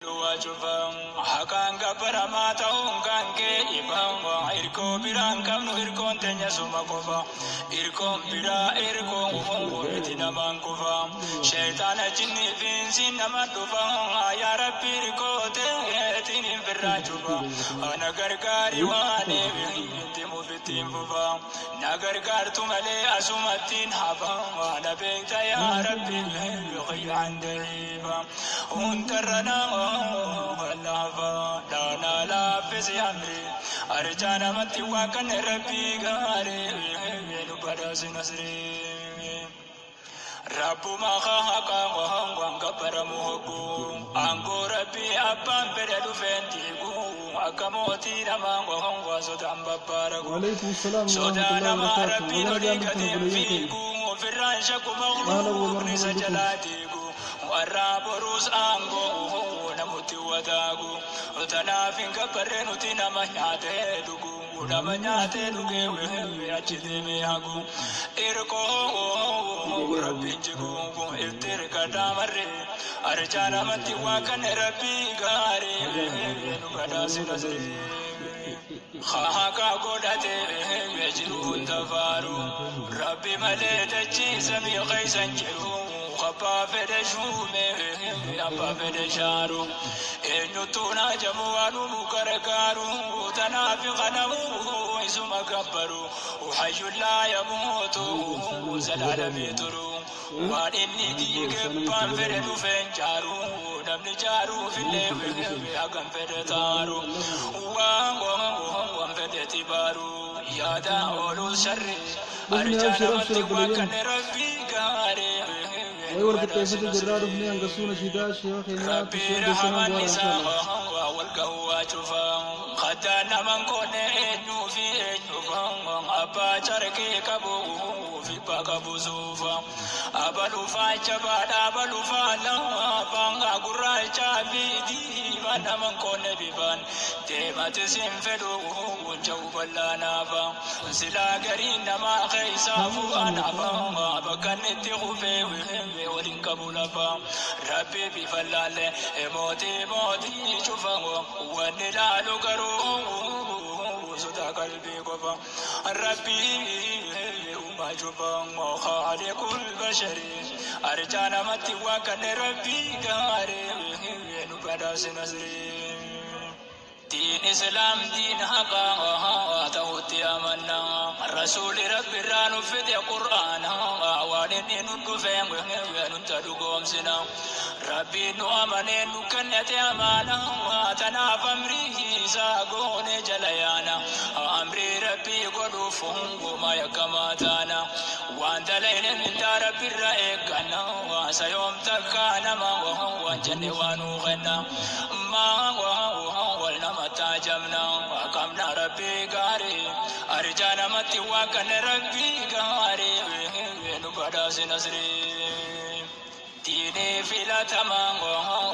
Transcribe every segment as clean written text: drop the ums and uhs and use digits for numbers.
Haqaan gabbaramaa ta'uun kan kee ifaan hirkoo biraan qabnu hirkoon teenya suma qofa hirkoon biraa hirkoon miti namaan kufa sheexaana jinni fiinsiin nama dhufa yaa rabbi hirkoo teetiin hin firraa cufa ana gargaari waan itti mufittiin fufa na gargaartu malee asumattiin hafa na beekta yaa rabbi kiyyaan da'iifa hundarra nama laafa dhaanaa laaffisi amri arjaa namatti waa kan rabbii gaarii nu badhaasi nasrii. Rabbuma haqa waan gabbaramu hoggu aangoo rabbii abbaan fedhe dhufeen diigu akka mootii namaa waan sodaan babbaaragu. وعليكم السلام ورحمة Sodaa الله namaa وبركاته. rabbiin ولا olii جعلكم gadi hin بليتين. fiigu ofirraan shakku أهلا maqluuqni isa ومرحبا بكم. jalaa diigu warraa boruus aangoo namutti wadaagu tanaaf hin gabbarre nuti nama nyaatee dhugu nama nyaatee dhugee achi deemee hagu irkoo rabbiin jigu itti hirkadhaa arjaa namatti waa kan rabbii gaarii nu badhaasi nasrii. Haqa godhatee jiru hunda faaru rabbi malee dachii samii keessa hin jiru abbaa fedhe shuume abbaa fedhe shaaru eenyutu naajamu waanumu gargaaru tanaaf kanamu isuma gabbaru hayyuun laa yamuutu zalaalamii turu waan inni diige abbaan fedhe dhufeen jaaru namni jaaruufillee hagam fedhe taaru waan waan fedhe tibaaru yaada ooluu sharri Dhufni arjaa abshir abshir namatti waa obboleeyyan. kan rabbii gaarii Way wal qixxeeffatu jirraa dhufnee hangasuuna shidaa sheekha keenyaa Rabbi tushee deessanaan rahaman bu'aara isaa inshallah. wal ga'uu cufa kattaa naman qonne eenyuu fi eenyufa abbaa carqee qabu fi qabu suufa abalufaa jabaadha abalufaa laafaa gurraachaa fi diimaa naman qonne bifaan deemati sin fedhu ja'u bal'aanaafa silaa gariin namaa keessaa fu'aanaafa bakka inni itti kufee waliin qabu lafa rabbi bifa laalle mootii mootii cufa wanni laalu garuu sodaa qalbii qofa rabbi uumaa cufa khaaliqul bashari arjaa namatti waa kan rabbii gaarii nu badhaasi nasrii. دين إسلام دين حقا تهوتي أمنا رسول ربي رانو في القرآن وانني ندفين وننتدقوم سنا ربي نو أمني نكنت أمانا تناف أمري ساقون جليانا أمري ربي قلوفهم وما يكماتانا وان دلين من دار ربي الرأيقنا سيوم تكانا ما وهو جن وانوغنا ما وهو nama taajamna qabna rabbii gaarii arjaa namatti waa kan rabbii gaarii nu badhaasi nasrii. Diinii filatamaa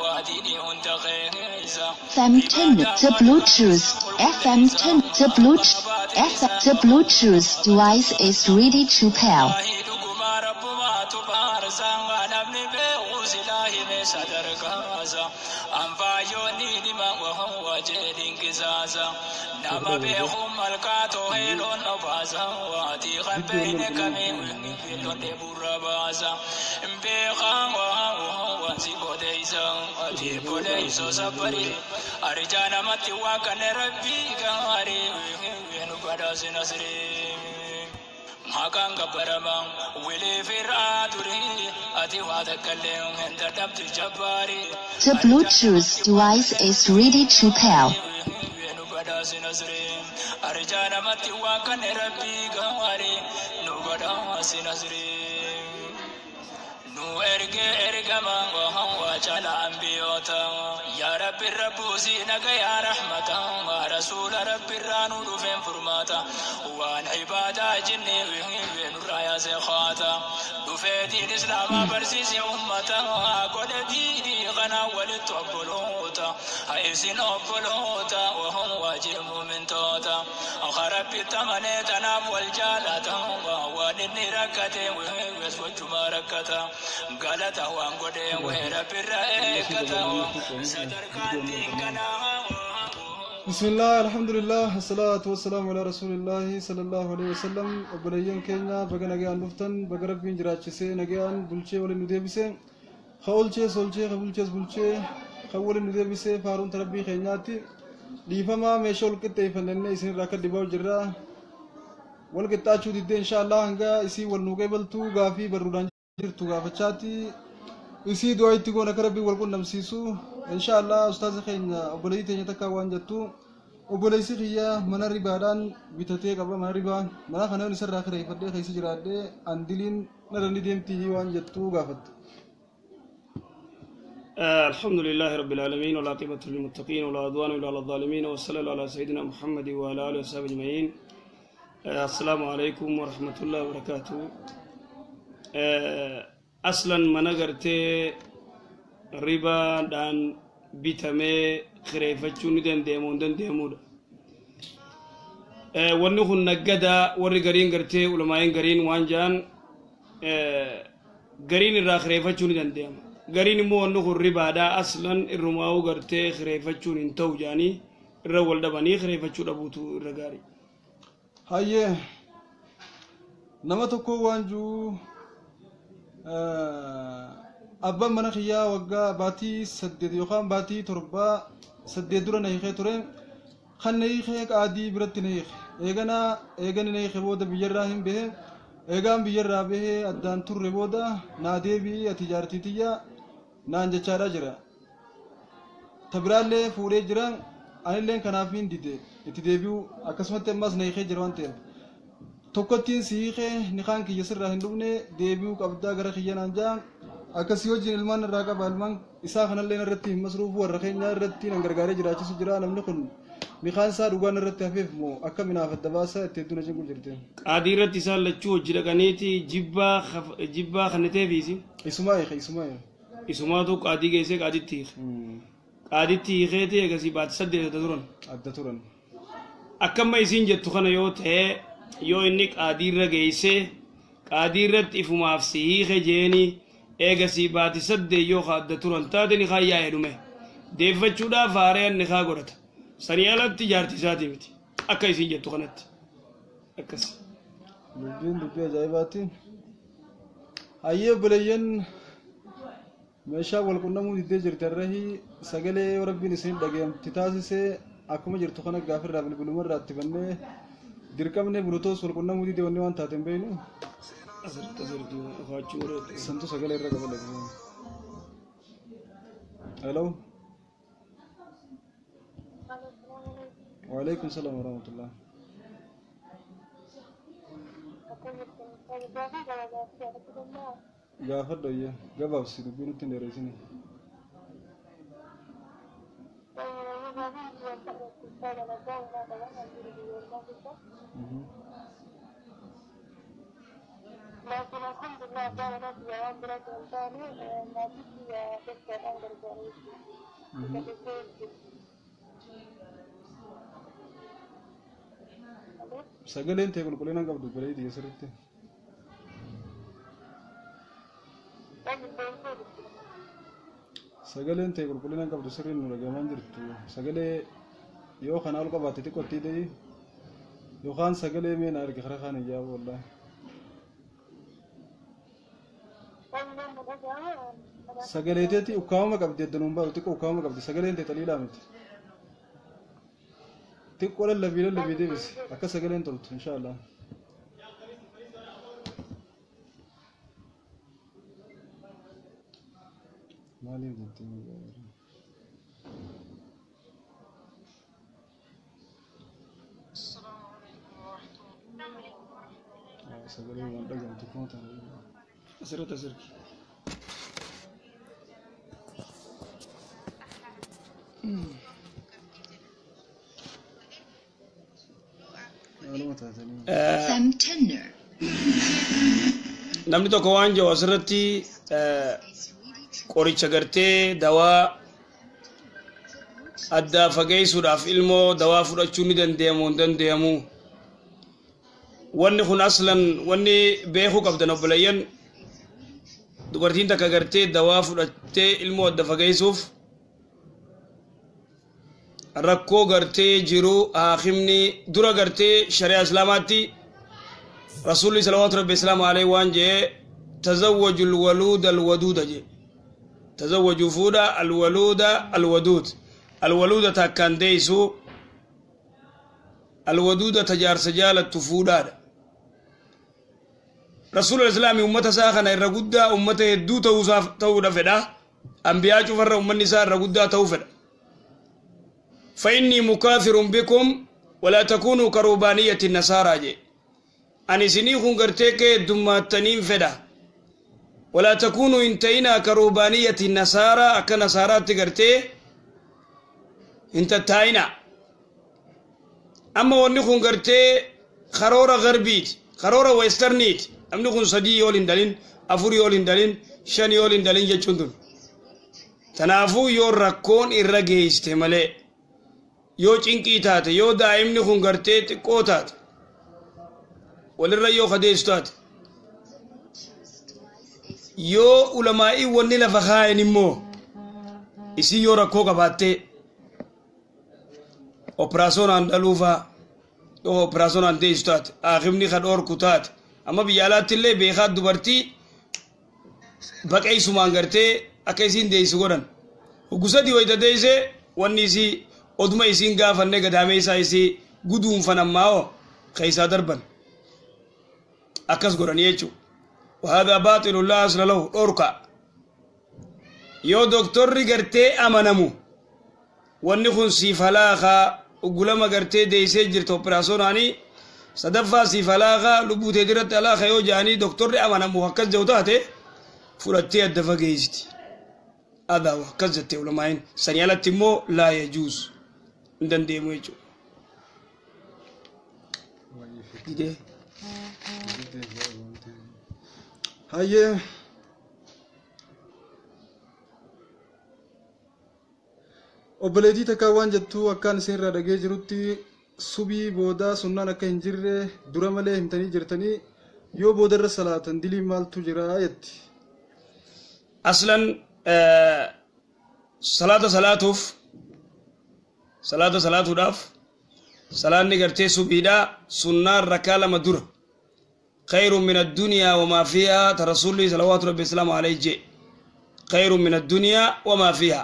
waa diinii hunda keessa. FM10, the Bluetooth, FM10, the Bluetooth, F, the Bluetooth device is ready to pair. Dhugumaa rabbumaatu faarsaa namni beeku silaa hime sadarkaasa anfaayyoonni dhima waa jedhin qisaasa nama beeku malkaa too'ee loon obaasa waatii kan beekne kamii loon dheeburra baasa beekaa waan si godheessa ati godheessoo sabbari arjaa namatti waa kan rabbii gaarii nu badhaasi nasrii. Maqaan gabbaramaa wilee firraa durii ati waa takkallee hin dadhabdu jabbaari. The Bluetooth device is ready to pair. Nu badhaasi nasrii arjaa namatti waa kan rabbii gaarii nu badhaasi nasrii. Nu erge ergamaa waa cala ambiyoota yaa rabbi rabbuusi nagayaa rahmata rasuula rabbi irraa nu dhufeen furmaata waan ibaadaa jinnee nurraa yaase qaata dhufee diin islaamaa barsiise ummata godhe diinii kana walitti obboloota haa isin obboloota wahum waajib muumintoota rabbi tamanee tanaaf wal jaalata waan inni rakkate wees wajjuma rakkata. Galata waan godhee rabbirra eeggata sadarkaan xiqqanaa. بسم الله، الحمد لله، الصلاة والسلام على رسول الله صلى الله عليه وسلم. Obboleeyyan keenya, baga nagaan dhuftan, baga Rabbiin jiraachisee nagaan bulchee waliin nu deebise. Ka olchees olchee, ka bulchees bulchee, ka waliin nu deebisee faaruun Rabbii keenyaatti. Dhiifamaa, meeshaa wal qixxeeffannee isinirraa akka dhibaa jirra. Wal qixxaachuu diddee, insha Allah hanga isii wal nuu qeebaltu gaafii barruudhaan jirtu gaafachaatti isii du'aa itti goon akka Rabbiin wal qunnamsiisu, insha Allah. Ustaaza keenya, obboleettii teenya takka waan jettu: obboleessi kiyya mana ribaadhaan bitatee qaba. Mana ribaa, mana kana yoon isarraa kireeffadhee keessa jiraadhee andiliin narra ni deemtii waan jettu gaafatte. الحمد لله رب العالمين، والعاقبة للمتقين، ولا عدوان إلا على الظالمين، وصلى الله على سيدنا محمد وعلى آله وصحبه أجمعين. السلام عليكم ورحمة الله وبركاته. أصلا mana gartee ribaadhaan bitamee kireeffachuu ni dandeemu hin dandeemudha. Wanni kun naggadaa warri gariin gartee ulamaa'iin gariin waan ja'an, gariin irraa kireeffachuu ni dandeema. Gariin immoo wanni kun ribaadhaa, aslan irrumaa'uu gartee kireeffachuun hin ta'u jedhanii irra wal dhabanii, kireeffachuu dhabuutu irra gaarii. Hayyee, nama tokko waan jiru: abbaan mana kiyyaa waggaa baatii 8 yookaan baatii 7 8 dura na hiikee ture. Kan na hiikee qaadii biratti na hiike. Eeganaa eegani na hiike booda biyyarraa hin bahe. Eegaan biyyarraa bahee addaan turre booda naa deebi'i, ati jaartii tiyya naan jechaadha jira. Ta biraallee fuudhee jira. Anilleen kanaaf hin dide itti deebi'u. Akkasumatti ammas na hiikee jira waan ta'eef, tokkottiin si hiikee nikaan kiyya sirraa hin dhufne, deebi'uu qabdaa gara kiyya naan jaa. Akkasii wajjin ilmaan irraa qaba. Ilmaan isaa kanallee irratti hin masruufu, warra keenyaa irratti nan gargaaree jiraachisu jira. Namni kun nikaan isaa dhugaan irratti hafeef moo akka minaaf adda baasa itti hedduu na cinqu jirte. Qaadii irratti isaan lachuu hojii dhaqaniiti jibbaa kannateefiisi. Isumaa hiike, isumaa hiike. Isumaatu qaadii geessee qaaditti hiike. Qaaditti hiikeeti eegasii baatii 8 adda turan. Adda turan. Akkamma isiin jettu kana yoo ta'e, yoo inni qaadiirra geessee qaadii irratti ifumaaf si hiike jeeni, eegasii baatii 8 yoo adda turan taate, ni yaa'ee dhume. Deeffachuudhaaf haareen ni kaa godhata. Sanii alatti jaartii isaatii miti. Akka isiin jettu kanatti. Akkas. Dubbiin dubbii ajaa'ibaati. Hayyee obboleeyyan, meeshaa wal qunnamuu diddee jirti arrahii. Sagalee yoo Rabbiin isin dhagayamti taasisee, akkuma jirtu kana gaafirraa bilbilumarraa itti bannee dirqamne. Bluetooth wal qunnamuu didee, wanni waan taateen beeynu. Asirratti asirratti ufaachuu godhate. Santu sagalee irra qaba. Hello. وعليكم السلام ورحمة الله. Gaafadhu, ayya, gabaabsi, dubbii nutti hin dheeresini. لكن الحمد لله دارنا في يوم بلاد الثاني ما في بس الآن. Sagaleen ta'e qulqullina hin qabdu bareedii sirriitti. Sagaleen ta'e qulqullina hin qabdu, sirriin nu dhagahamaa hin jirtu. Sagalee yoo kanaa ol qabaatte xiqqootti ta'ii yookaan sagalee mee na erge karaa kaan ijaa wallaahi. Sagalee teeti ukkaamama qabdi, adda nuun baatu xiqqoo ukkaamama qabdi. Sagaleen ta'e xaliilaa miti. Xiqqoo lallabii lallabii deebisi akka sagaleen toltu, inshaallah. Maaliif jettee? Sagalee waan dhagahamtu kuma ta'a. Asirratti asirratti. Maaluma taatanii. FM Tenor Namni tokko waan jiru asirratti qoricha gartee dawaa addaa fageessuudhaaf ilmoo dawaa fudhachuu ni dandeemu hin dandeemu. Wanni kun aslan wanni beekuu qabdan obboleeyyan. Dubartiin takka gartee dawaa fudhattee ilmoo adda fageessuuf rakkoo gartee jiru haakimni dura gartee shari'a islaamaatti rasuulli salawaatu rabbi islaamu alayhi waan jee tazawwaju alwaluuda alwaduuda jee tazawwaju fuudha alwaluuda alwaduud alwaluuda takkaan deeysu alwaduuda tajaarsa jaalattu fuudhaadha. Rasuul islaami ummata isaa kana irra guddaa ummata hedduu ta'uudha fedha. Ambiyaa cufarra ummanni isaa irra guddaa ta'uu fedha. فإني مكاثر بكم ولا تكونوا كرهبانية النصارى جي أني سنيخون قرتيك دماتنين فدا ولا تكونوا انتينا كرهبانية النصارى أكا نصارى تقرتي انت تاينا أما ونخون قرتي خرورة غربيت خرورة ويسترنيت أمني خون سدي يولين دالين أفور يولين دالين شن يولين دالين جتشندون تنافو يور ركون إرقيست ملي yoo cinqii taate yoo daa'imni kun gartee xiqqoo taate walirra yoo kadeessu taate yoo ulamaa'ii wanni lafa kaayan immoo isii yoo rakkoo qabaattee operaasyoonaan dhaluufaa yoo operaasyoonaan deessu taate haakimni ka dhoorku taate amma biyya alaatti illee beekaa dubartii baqeessumaan gartee akka isiin deessu godhan hoggusadii wayita deessee wanni isii oduma isiin gaafanne gadaamee isaa isii guduunfan ammaa oo keessaa darban akkas godhanii jechuudha. Wahaadaa baaxilu laa asla lahu dhorka yoo doktorri gartee amanamu wanni kun siif halaakaa gulama gartee deessee jirtu operaasonaanii sadaffaa siif halaakaa lubbuu teetirratti halaaka yoo jedhanii doktorri amanamu akkas jedhu taate fudhattee adda fageessiti. Adaa akkas jettee ulamaa'in sanii alatti immoo laa yajuuz. Hin dandeemu jechuudha. Didee. Hayyee. Obboleettii takka waan jettu akkaan isin irraa dhagee jirutti subii boodaa sunnaan akka hin jirre dura malee himtanii jirtanii yoo boodarra salaatan dilii maaltu jira jetti. Aslan salaata salaatuuf salaata salaatuudhaaf salaanni gartee subiidhaa sunnaan rakaa lama dura خير من الدنيا وما فيها ترسولي صلوات ربي السلام عليه جي خير من الدنيا وما فيها.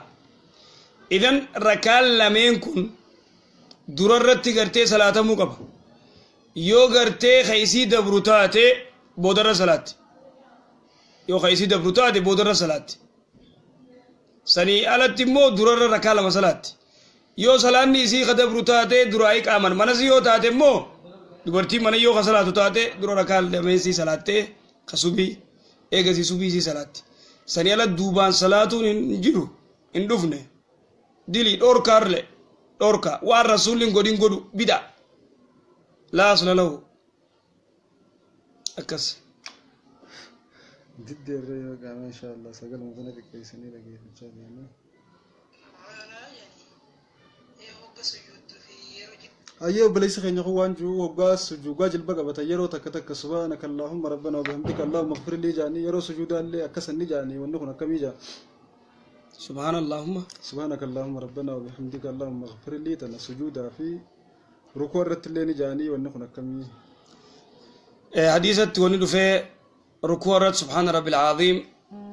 إذن ركال لمن كن دررت غرتي صلاة مقب يو غرتي خيسي دبروتاتي بودر صلاة يو خيسي دبروتاتي بودر صلاة سني ألتمو درر ركال مسلات yoo salaanni isii kadabru taate duraa iqaaman manasi yoo taate immoo dubartii mana yoo kasalaatu taate dura rakaa lameesii salaattee kasubii eegasii subii isii salaatti sanii ala duubaan salaatuun hin jiru hin dhufne dilii dhoorkaarle dhoorka waan rasuulli hin godhin godhu bida laa asla lahu akkas. Diddeerra yoo qaama inshaallah sagaluma sana xiqqeessanii dhageeffachaa deemna. Ayyee obboleessi keenya kun waan jiru hoggaa sujuugaa jilba qabata yeroo takka takka subhaanaka allaahumma rabbana wa bihamdika allaahumma ighfir lii jedhanii yeroo sujuudaa illee akkasan ni jedhanii wanni kun akkamii jedha. Subhaana allaahumma. Subhaanaka allaahumma rabbana wa bihamdika allaahumma ighfir lii tana sujuudaa fi rukuu irratti illee ni jedhanii wanni kun akkamii. Hadiisatti wanni dhufee rukuu irratti subhaana rabbil caaziim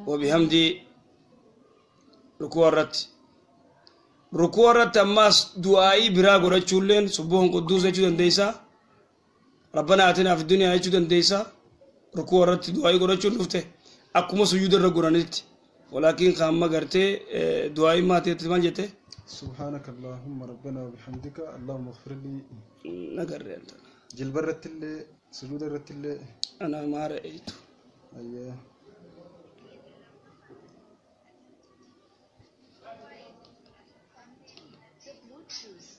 wa bihamdii rukuu irratti. Rukuu irratti ammaas du'aa'ii biraa godhachuulleen subbuun qudduus jechuu dandeessaa. Rabbana aatinaa fi duniyaa jechuu dandeessaa. Rukuu irratti du'aa'ii godhachuun dhufte akkuma sujuuda irra godhanitti. Walaakin qaama gartee du'aa'ii maateetti maal jette? Subhaanaka allaahumma rabbana wa bihamdika allaahumma ighfir lii. Nagarree. Jilba irratti illee sujuuda irratti illee. Ana maa ra'aytu. Ayyee.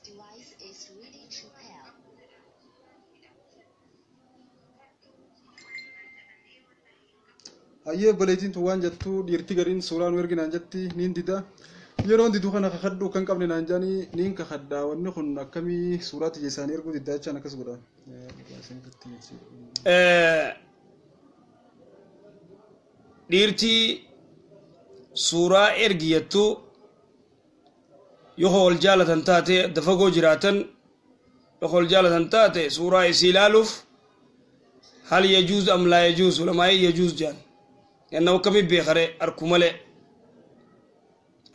Device is ready to pair. Ayyee obboleettiin tun waan jettu dhiirti gariin suuraa nu ergi naan jetti niin dida. Yeroon didu kana kakadhu kan qabne naan jedhanii niin kakadha wanni kun akkamii suuraa tiyya isaanii erguu diddaa jechaan akkas godha. Dhiirtii suuraa ergiyattu yoo wal jaalatan taate, adda fagoo jiraatan, yoo wal jaalatan taate suuraa isii ilaaluuf hal yajuuz am laa yajuuz? Ulamaa'ii yajuuz jaan. Yanna akkami beekare? Arku malee,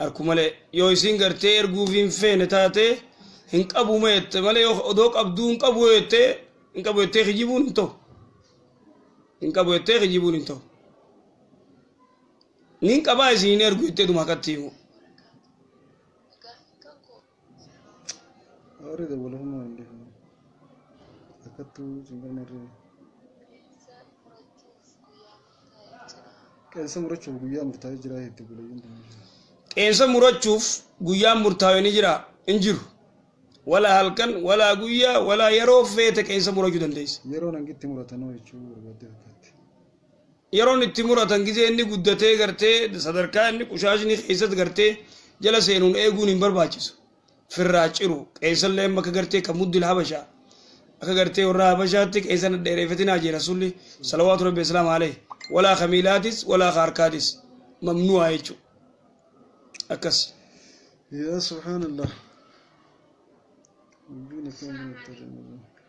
arku malee. Yoo isiin gartee erguuf hin feene taate, hin qabu jette malee, yoo odoo qabduu hin qabu jettee, hin qabu jettee kijibuun hin ta'u. Hin qabu jettee kijibuun hin ta'u. Nin qabaa isin hin ergu jettee dhuma akkatti himu. Warri dabalafama hin dhiifne. Akkattuu cinqamne irree. Qeensa murachuuf guyyaa murtaa'ee jira hedduu buleeyyiin. Qeensa murachuuf guyyaan murtaa'e ni jira? Hin jiru. Walaa halkan, walaa guyyaa, walaa yeroo feete qeensa murachuu dandeessa. Yeroon hangi itti muratanoo jechuu barbaadde fakkaatti. Yeroon itti muratan gizee inni guddatee gartee sadarkaa inni qushaashni keessatti gartee jala seenuun eeguun hin barbaachisu. Firraa ciru qeensallee bakka gartee kan muddil habashaa akka gartee warra habashaatti qeensa dheereeffatinaa jee Rasuulli salawaatu rabbi islaam alayhi. Walaa kamiilaatis walaa harkaatis mamnu'aa jechuudha. Akkas. Yaa subhaanallah. Dubbiin akkana murtaa'e.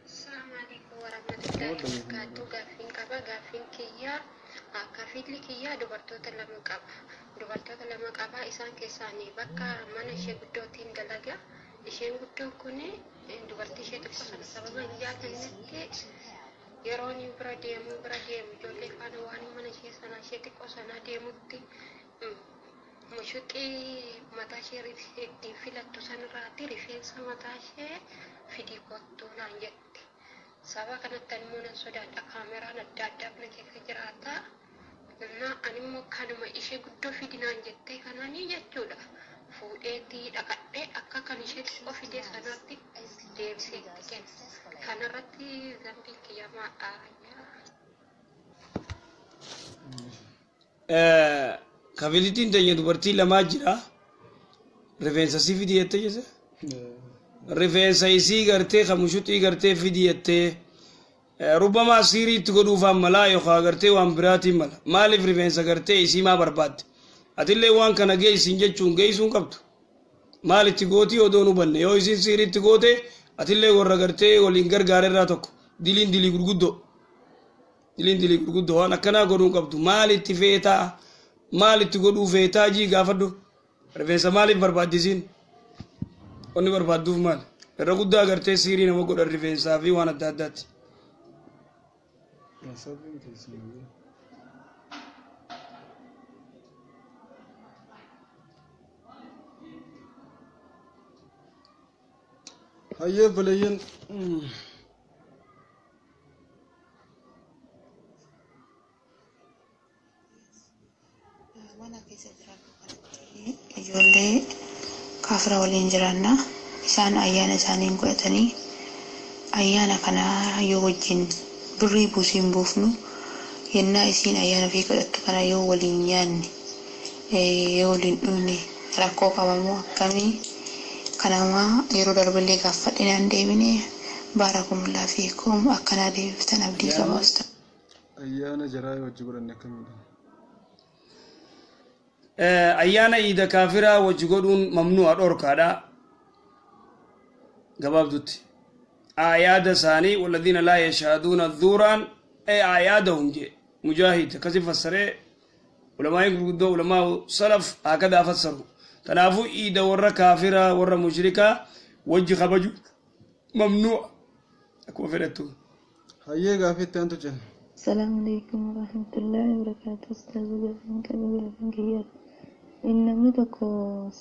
Assalamu alaikum warahmatullahi wabarakatuh. Gaaffiin qaba. Gaaffiin kiyyaa kafiilli kiyyaa dubartoota lama qaba. Dubartoota lama qaba. Isaan keessaanii bakka mana ishee guddootiin dalaga. Isheen guddoon kun dubartii ishee xiqqoo sana sababa hin jaalannetti yeroo inni bira deemu ijoollee faana waan mana ishee sana ishee xiqqoo sana deemutti mushuxii mataa ishee ittiin filattu sanirraatti rifeensa mataa ishee fidii kottuu naan jetti. Saba kanatti ani immoo nan sodaadha. Kaameraan adda addaa mana keessa jiraata. Na ani immoo kanuma ishee guddoo fidinaan jettee kanaanii jechuudha. Fuudheetii dhaqadhee akka kan ishee xiqqoo fidee sanaatti deebisee itti kenna. Kanarratti zambiin kiyya maadha. Kafilittiin teenya dubartii lamaa jira. Rifeensa si fidi jettee jesse? Rifeensa isii gartee kan mushuxii gartee fidi jettee rubbamaa siirii itti godhuufaan malaa yookaan gartee waan biraatiin mala. Maaliif rifeensa gartee isii maa barbaadde? Atillee waan kana geessin jechuun geessuun qabdu. Maal itti gootii odoo nu hubanne? Yoo isiin siirii itti goote, atillee warra gartee waliin gargaarerraa tokko. Diliin dilii gurguddoo. Diliin dilii gurguddoo, waan akkanaa godhuu qabdu. Maal itti feetaa? Maal itti godhuu feetaa jii gaafadhu. Rifeensa maaliif barbaaddisiin? Wanni barbaadduuf maal? Irra guddaa gartee siirii nama godhan rifeensaa fi waan adda addaatti. Sabbiin keessan. Hayyee baleeyyan. Mana keessa jiraannu kanatti ijoollee kaafira waliin jiraanna. Isaan ayyaana isaanii godhatanii ayyaana kana yoo wajjin birrii buusiin buufnu, yennaa isiin ayyaana ofii godhattu kana yoo waliin nyaanne, yoo waliin dhugne rakkoo qabamoo akkamii? Kanamaa yeroo darballee gaafadhe, naan deebine. Baarakumulaa fiikum, akkanaa deebiftan abdii qaba usta. Ayyaana jaraa wajji godhanne akkamidha? Ayyaana iida kaafiraa wajji godhuun mamnu'a, dhorkaadha. Gabaabdutti. Ayaada isaanii walladhiina laa yashhaduuna zuuraan ee ayaadahum jee Mujaahid akkasi fassaree. Ulamaa'iin gurguddoo, ulamaa salaf hakadaa fassaru. Kanaafuu iida warra kaafiraa, warra mushrikaa wajji kabaju mamnu'a akkuma fedhattu. Hayyee, gaafii itti aantu jenna. السلام عليكم ورحمة الله وبركاته. أستاذ، gaaffiin qaba. Gaaffiin kiyya inni namni tokko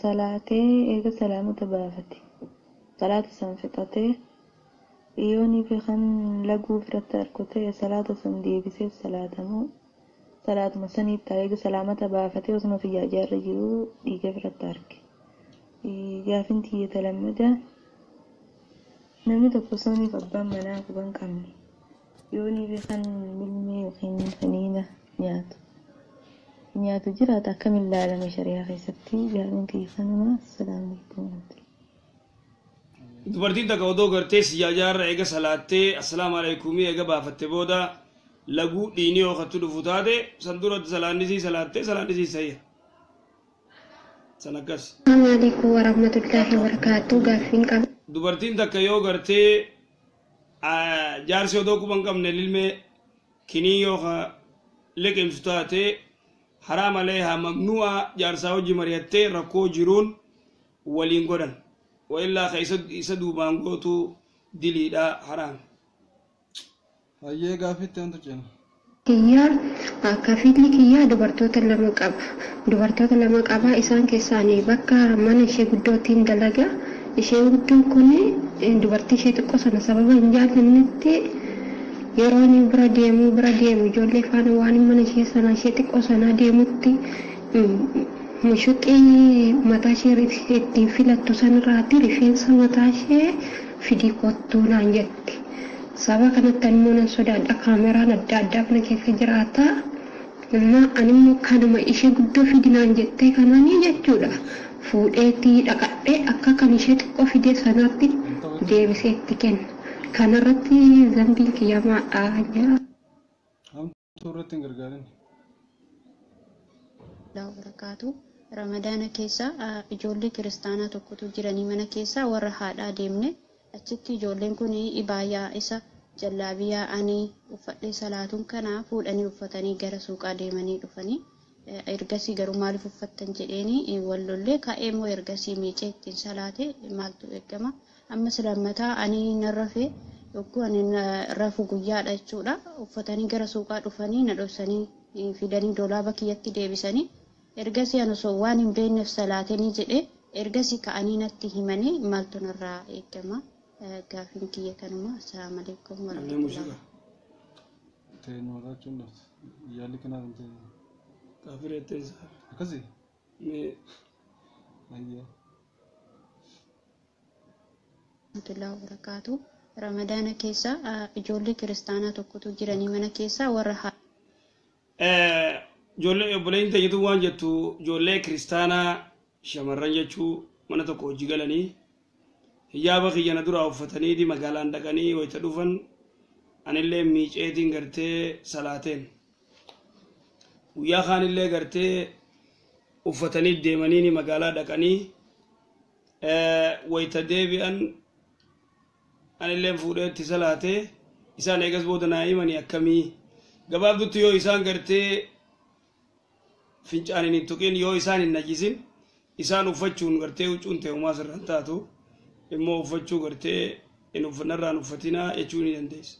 salaatee eega salaamata baafate, salaata san fixatee, yoonii fi kan laguu biratti argu ta'e, salaata san deebisee salaatamuu salaatuma sanitti eega salaamata baafatee osuma tajaajila jiruu dhiiga biratti arge? Gaaffiin tiyya lammadaa, namni tokko sooniif abbaan manaa quban qabne yoonii fi kan milmee yookiin finiina nyaatu jiraata, akkamiin ilaalama shari'aa keessatti? Gaaffiin kiyya kanuma. Assalaamu alaikum warahmatullahi. Dubartiin takka odoo gartee sijaajaarra eega salaattee assalaamu alaikumii eega baafatte booda Laguu dhiinii yoo kattu dhufu taate san duratti salaannisii salaattee salaannisii sayya san akkas. Assalamu alaikum warahmatullahi wabarakatuh. Gaaffiin qaba. Dubartiin takka yoo gartee jaarsi odoo quba hin qabne lilmee kinii yoo liqimsu taate haraa malee haa mamnu'a jaarsaa hojii mari'attee rakkoo jiruun waliin godhan wa illaa ka isa duubaan gootu diliidha haraam. Hayyee gaaffiitti hantu ceena. Kiyyaa kafiilli kiyyaa dubartoota lama qaba. Dubartoota lama qaba. Isaan keessaanii bakka mana ishee guddootiin dalaga. Isheen guddoon kun dubartii ishee xiqqoo sana sababa hin jaallannetti yeroo inni bira deemu ijoollee faana waan mana ishee sana ishee xiqqoo sana deemutti mushuxii mataa ishee ittiin filattu sanirraatti rifeensa mataa ishee fidii kottuu naan jetti. Saba kanatti immoo nan sodaadha. Kaameraan adda addaa mana keessa jiraata. Amma animmoo kanuma ishee guddoo fidinaan jettee kanaanii jechuudha. Fuudheetii dhaqadhee akka kan ishee xiqqoo fidee sanaatti deebisee itti kenna. Kanarratti zambiin kiyya maadha jira. Hamtuu irratti hin gargaarin. Barakaatu. Ramadaana keessa ijoollee kiristaanaa tokkotu jiranii mana keessa warra haadhaa deemne achitti ijoolleen kun ibaayaa isa jallaabiyaa ani uffadhee salaatuun kana fuudhanii uffatanii gara suuqaa deemanii dhufanii ergasii garuu maaliif uffattan jedheeni wallollee ka'ee immoo ergasii miicee ittiin salaate maaltu eegama? Ammas lammataa ani nan rafee yogguu ani rafu guyyaadha jechuudha, uffatanii gara suuqaa dhufanii na dhoksanii fidanii dolaaba kiyyatti deebisanii ergasii ani osoo waan hin beekneef salaatanii jedhee ergasii ka'anii natti himanii maaltu narraa eegama? Gaafiin kiyya kanuma. Assalaamu alaikum warahmatullahi. Teenyuma jechuun dhabde. Yaalli kanaaf hin ta'e. Kaafireetteen isaa. Akkasii? Mee. Hayyee. Warahmatullahi wabarakaatu. Ramadaana keessa ijoollee kiristaanaa tokkotu jiranii mana keessa warra Ijoollee obboleen ta'etu waan jettu ijoollee kiristaanaa shamarran jechuu mana tokko hojii galanii hijaaba kiyya na duraa uffatanii magaalaan dhaqanii wayita dhufan anillee miiceetiin gartee salaateen guyyaa kaanillee gartee uffatanii deemanii magaalaa dhaqanii wayita deebi'an anillee fuudheetti salaatee isaan eegas booda naa himanii akkamii? Gabaabdutti yoo isaan gartee fincaaniin hin tuqin, yoo isaan hin najisin, isaan uffachuun gartee huccuun ta'e homaa sirraan taatu immoo uffachuu gartee hin uffannarraan uffatinaa jechuu ni dandeessa.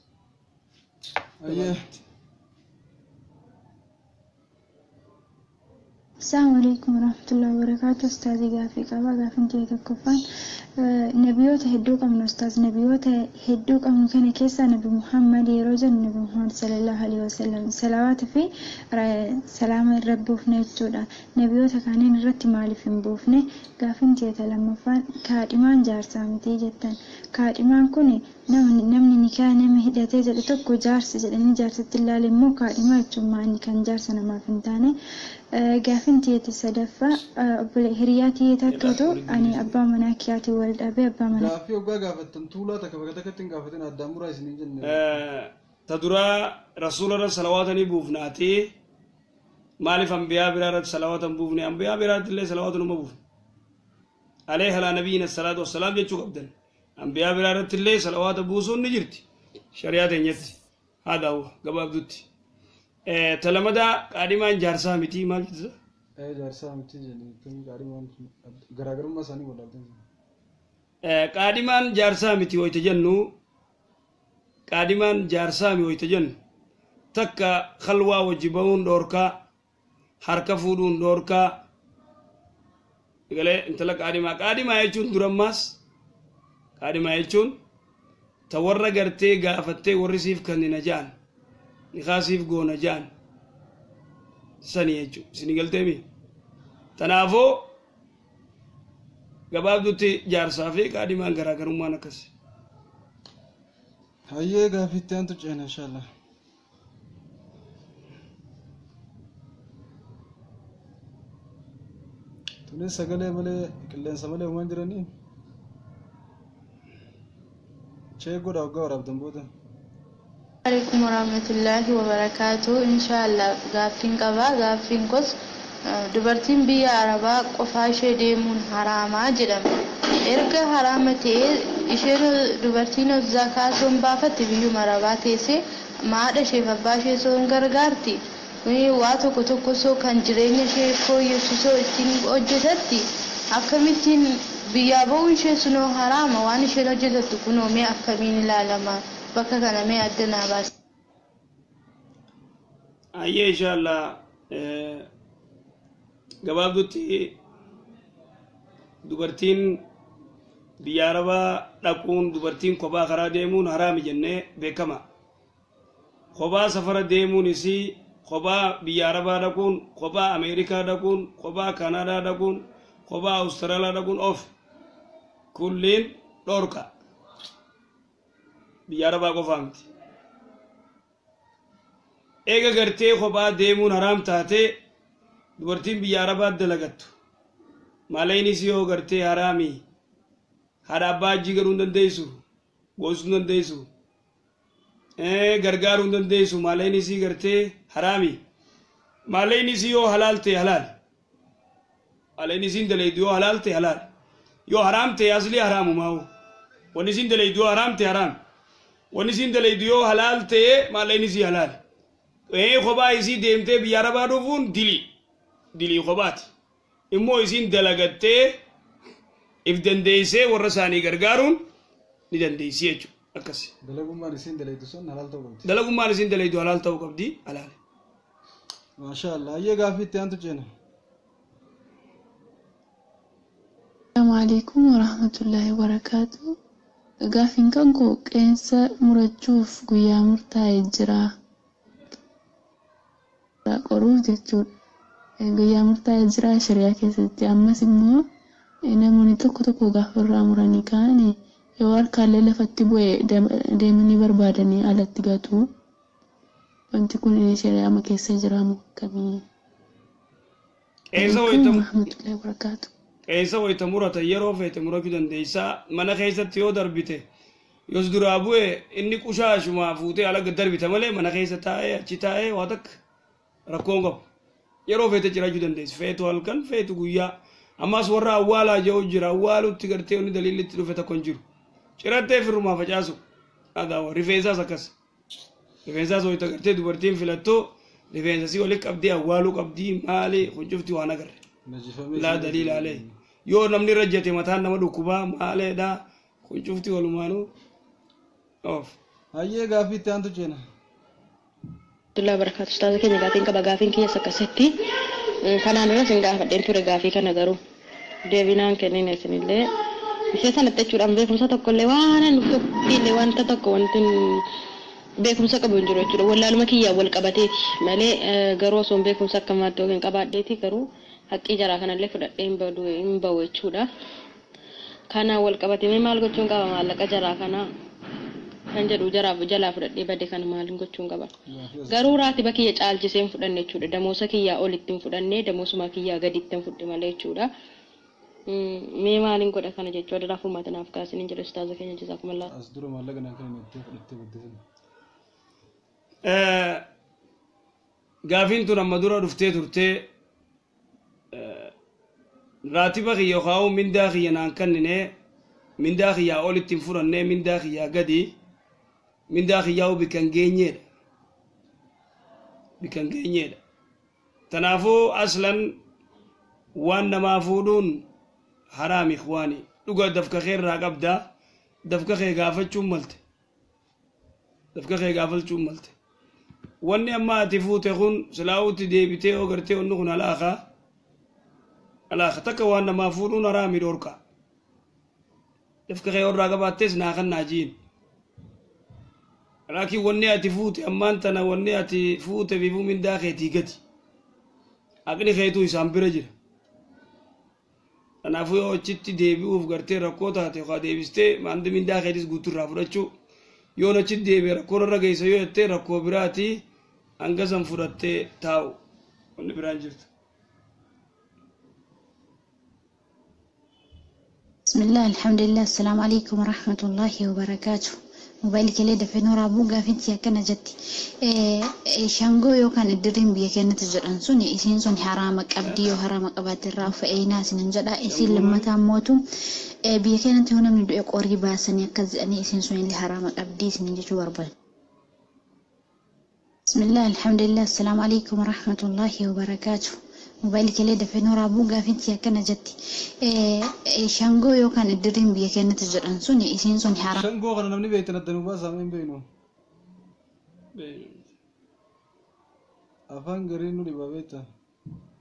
Hayyee. Assalamu alaikum warahmatullahi wabarakatuh. Ustaazii, gaafii qaba. Gaafiin kee tokkoffaan, nabiyoota hedduu qabnu ustaaz, nabiyoota hedduu qabnu kana keessaa Nabi Muhammad yeroo jennu, Nabi Muhammad sallallahu alaihi wasallam salawaata fi salaama irra buufne jechuudha. Nabiyoota kanneen irratti maaliif hin buufne? Gaafiin kee lammaffaan, kaadhimaan jaarsaa miti jettan. Kaadhimaan kun namni nikaa nama hidhatee jedhe tokko jaarsa jedhanii jaarsatti ilaale immoo kaadhimaa jechuun maali kan jaarsa namaaf hin taane? Gaafin tiyyate sadaffaa, obbolee hiriyaa tiyya takka ani abbaa manaa kiyyaatiin wal dhabee abbaa manaa Gaaffii hoggaa gaafattan tuulaa takka bakka takkatti hin gaafatin, addaan muraa isin hin jenne. Ta duraa rasuula irra salawaatanii buufnaati. Maaliif ambiyaa biraa irratti salawaata hin buufne? Ambiyaa biraatti illee salawaata numa buufne. Alayhi alaa nabiyyiina salaatu wassalaam jechuu qabdan. Ambiyaa biraa irratti illee salawaata buusuun ni jirti. Shari'aa teenyatti. Haa daawwa gabaabdutti. Ta lamadaa qaadhimaan jaarsaa miti maal jettisa? Ee, jaarsaa miti jedhanii qaadhimaan garaagarummaa isaanii wallaaltan. Qaadhimaan jaarsaa miti wayita jennu, qaadhimaan jaarsaa mi wayita jennu, takka khalwaa wajji bahuun dhoorkaa, harka fuudhuun dhoorkaa. Galee intala qaadhimaa, qaadhimaa jechuun durammaas qaadhimaa jechuun ta warra gartee gaafattee warri siif kennina ja'an, nikaa siif goona ja'an sani jechuu isinii galteemi. Tanaafuu gabaabdutti jaarsaa fi qaadhimaan garaagarummaan akkas. Hayyee, gaaffiitti aantu ceena inshallah. Tunis sagalee malee, qilleensa malee uumaan jiranii. Chee godha hoggaa waraabdan booda. Alaikum warahmatullahi wabarakatuh. Inshallah gaaffiin qaba. Gaaffiin kos dubartiin biyya Arabaa qofaa ishee deemuun haraamaa jedhama. Erga haraama ta'ee isheen dubartiin zakaa osoo hin baafatte biyyuma Arabaa teessee haadha isheef abbaa ishee osoo hin gargaarti. Waa tokko tokko osoo kan jireenya ishee fooyyessu osoo ittiin hojjetatti akkamittiin biyyaa ba'uun ishee sunoo haraama waan isheen hojjetattu kunoo mee akkamiin ilaalama? Bakka kana mee adda naa baasi. Ayyee, inshallah, gabaabdutti dubartiin biyya Arabaa dhaquun, dubartiin kophaa karaa deemuun haraami jennee beekama. Kophaa safara deemuun isii, kophaa biyya Arabaa dhaquun, kophaa Ameerikaa dhaquun, kophaa Kanaadaa dhaquun, kophaa Awustiraaliyaa dhaquun of kulliin dhorka. Biyya Arabaa qofaa miti. Eega gartee kophaa deemuun haraam taatee, dubartiin biyya Arabaa dalagattu maalaynis yoo gartee haraami, haadha abbaa ajjii galuu hin dandeessu, goosuu hin dandeessu, gargaaruu hin dandeessu. Maalaynis gartee haraami. Maalaynis yoo halaal ta'e halaal, maalaynis hin dalaydu yoo halaal ta'e halaal, yoo haraam ta'e aslii haraamumaa'u. Wanni isin dalaydu yoo haraam ta'e haraam, wanni isin dalaydu yoo halaal ta'e maalaynis halaal. Kophaa isii deemtee biyya Arabaa dhufuun dilii, dilii kophaati. Immoo isiin dalagattee if dandeessee warra isaanii gargaaruun ni dandeessi jechuudha akkas. Dalagummaan isiin dalaydu sun halaal ta'uu qabdi. Dalagummaan isiin dalaydu halaal ta'uu qabdi, halaal. Maasha Allah. Ayyee, gaaffii itti aantu ceena. Assalamu alaikum warahmatullahi wabarakatuh. Gaaffiin kan koo qeensa murachuuf guyyaa murtaa'e jira. Qoruuf jechuudha. Guyyaa murtaa'e jira shari'aa keessatti. Ammas immoo namoonni tokko tokko gaafa irraa muranii ka'an yoo harkaallee lafatti bu'e deemanii barbaadanii alatti gatu. Wanti kun shari'aa keessa jira moo akkamii? Qeensa wayita Warahmatullahi wabarakatuh. Qeensa wayita muratan yeroo feete murachuu dandeessaa. Mana keessatti yoo darbite, yoos duraa bu'e, inni qushaashumaa fuutee ala darbita malee mana keessa taa'ee achi taa'ee waa takka rakkoon qabu. Yeroo feete jiraachuu dandeessi, feetu halkan, feetu guyyaa. Ammas warra awwaalaa jiru jira. Awwaalutti gartee inni daliilli itti dhufe tokko hin jiru. Cirattee firrumaa facaasu adaawa. Rifeensaas akkas, rifeensaas wayita gartee dubartiin filattu rifeensa si walitti qabdii awwaaluu qabdii maali? Kun cufti waan agarre laa daliila alee. Yoo namni irra jete mataan nama dhukkubaa maaleedha? Kun cufti walumaanuu of. Hayyee, gaaffii itti aantu ceena. Warahmatullahi wabarakatuh. Ustaaza keenya, gaafiin qaba. Gaafiin kiyyas akkasitti kanaan dura isin gaafadheen ture. Gaafii kana garuu deebinaan kennin. Isinillee ishee sanatti jechuudhaan beekumsa tokkollee waan ani tokkillee wanta tokko wanti beekumsa qabu hin jiru jechuudha. Wallaaluma kiyyaan wal qabateeti malee, garuu osoo beekumsa akka maatti yookiin qabaadheeti garuu haqqii jaraa kanallee fudhadhee hin badu hin bahu jechuudha. Kana wal qabatee maal gochuun qaba? Maallaqa jaraa kana kan jedhu jaraaf jalaa fudhadhee bade kana maaliin gochuun qaba? Garuu raatiba kiyya caalchisee hin fudhanne jechuudha. Damoosa kiyyaa olitti hin fudhanne, damoosuma kiyyaa gaditti hin fudhe malee jechuudha. Mee maaliin godha kana jechuudha. Daraaf uummata naaf kaasin hin jedhu ustaaza keenya, jazaakumallaa. As dura maallaqa naan kennan itti fudhattee guddisne. Gaafiin tun amma dura dhuftee turtee. Raatiba kiyya yookaan mindaa kiyya naan kennine, mindaa kiyyaa olitti hin fudhanne, mindaa kiyyaa gadi, mindaa kiyyaa bikka hin geenyeedha, bikka hin geenyeedha. Tanaafuu aslan waan namaa fuudhuun haraam, ikhwaani. Dhuga dafka kee irraa qabda, dafka kee gaafachuun malte, dafka kee gaafachuun malte. Wanni amma ati fuute kun silaa'uutti deebitee yoo gartee wanni kun alaaka alaaka takka waan namaa fuudhuun haraami, dhorka. Dafka kee irraa qabaattees naa kan naa jiin. Laakiin wanni ati fuute ammaan tana, wanni ati fuute fiifuu mindaa keetii gadi, haqni keetuu isaan bira jira. Kanaafuu yoo achitti deebi'uuf gartee rakkoo taate yookaan deebistee maanti mindaa keetis guutuu irraa fudhachuu, yoon achitti deebi'e rakkoo irra geessa yoo jettee, rakkoo biraati. Hanga san fudhattee taa'u, wanni biraan jirtu. بسم الله، الحمد لله، السلام عليكم ورحمة الله وبركاته. Mobaayilii keelee dafee waraabuu gaafichi akkana jetti. Shangoo yookaan iddiriin biyya keenyatti jedhan sun isiin sun haraama qabdi yoo haraama qabaatte irraa fe'inaa isinin jedha. Isiin lammataa mootu biyya keenyatti yoo namni du'e qorii baasanii akkas jedhanii isiin sun illee haraama qabdi isinin jechuu barbaada. Bismillah, alhamdulillah, assalaamu alaikum warahmatullahi wabarakaatu. Mobaayilii keelee dafee waraabuu gaafichi akkana jetti. Shangoo yookaan iddiriin biyya keenyatti jedhan sun isiin sun haraama. Shangoo kana namni beektan adda nu baasaa hin beeknu. Afaan gariin nu dhibaa beekta.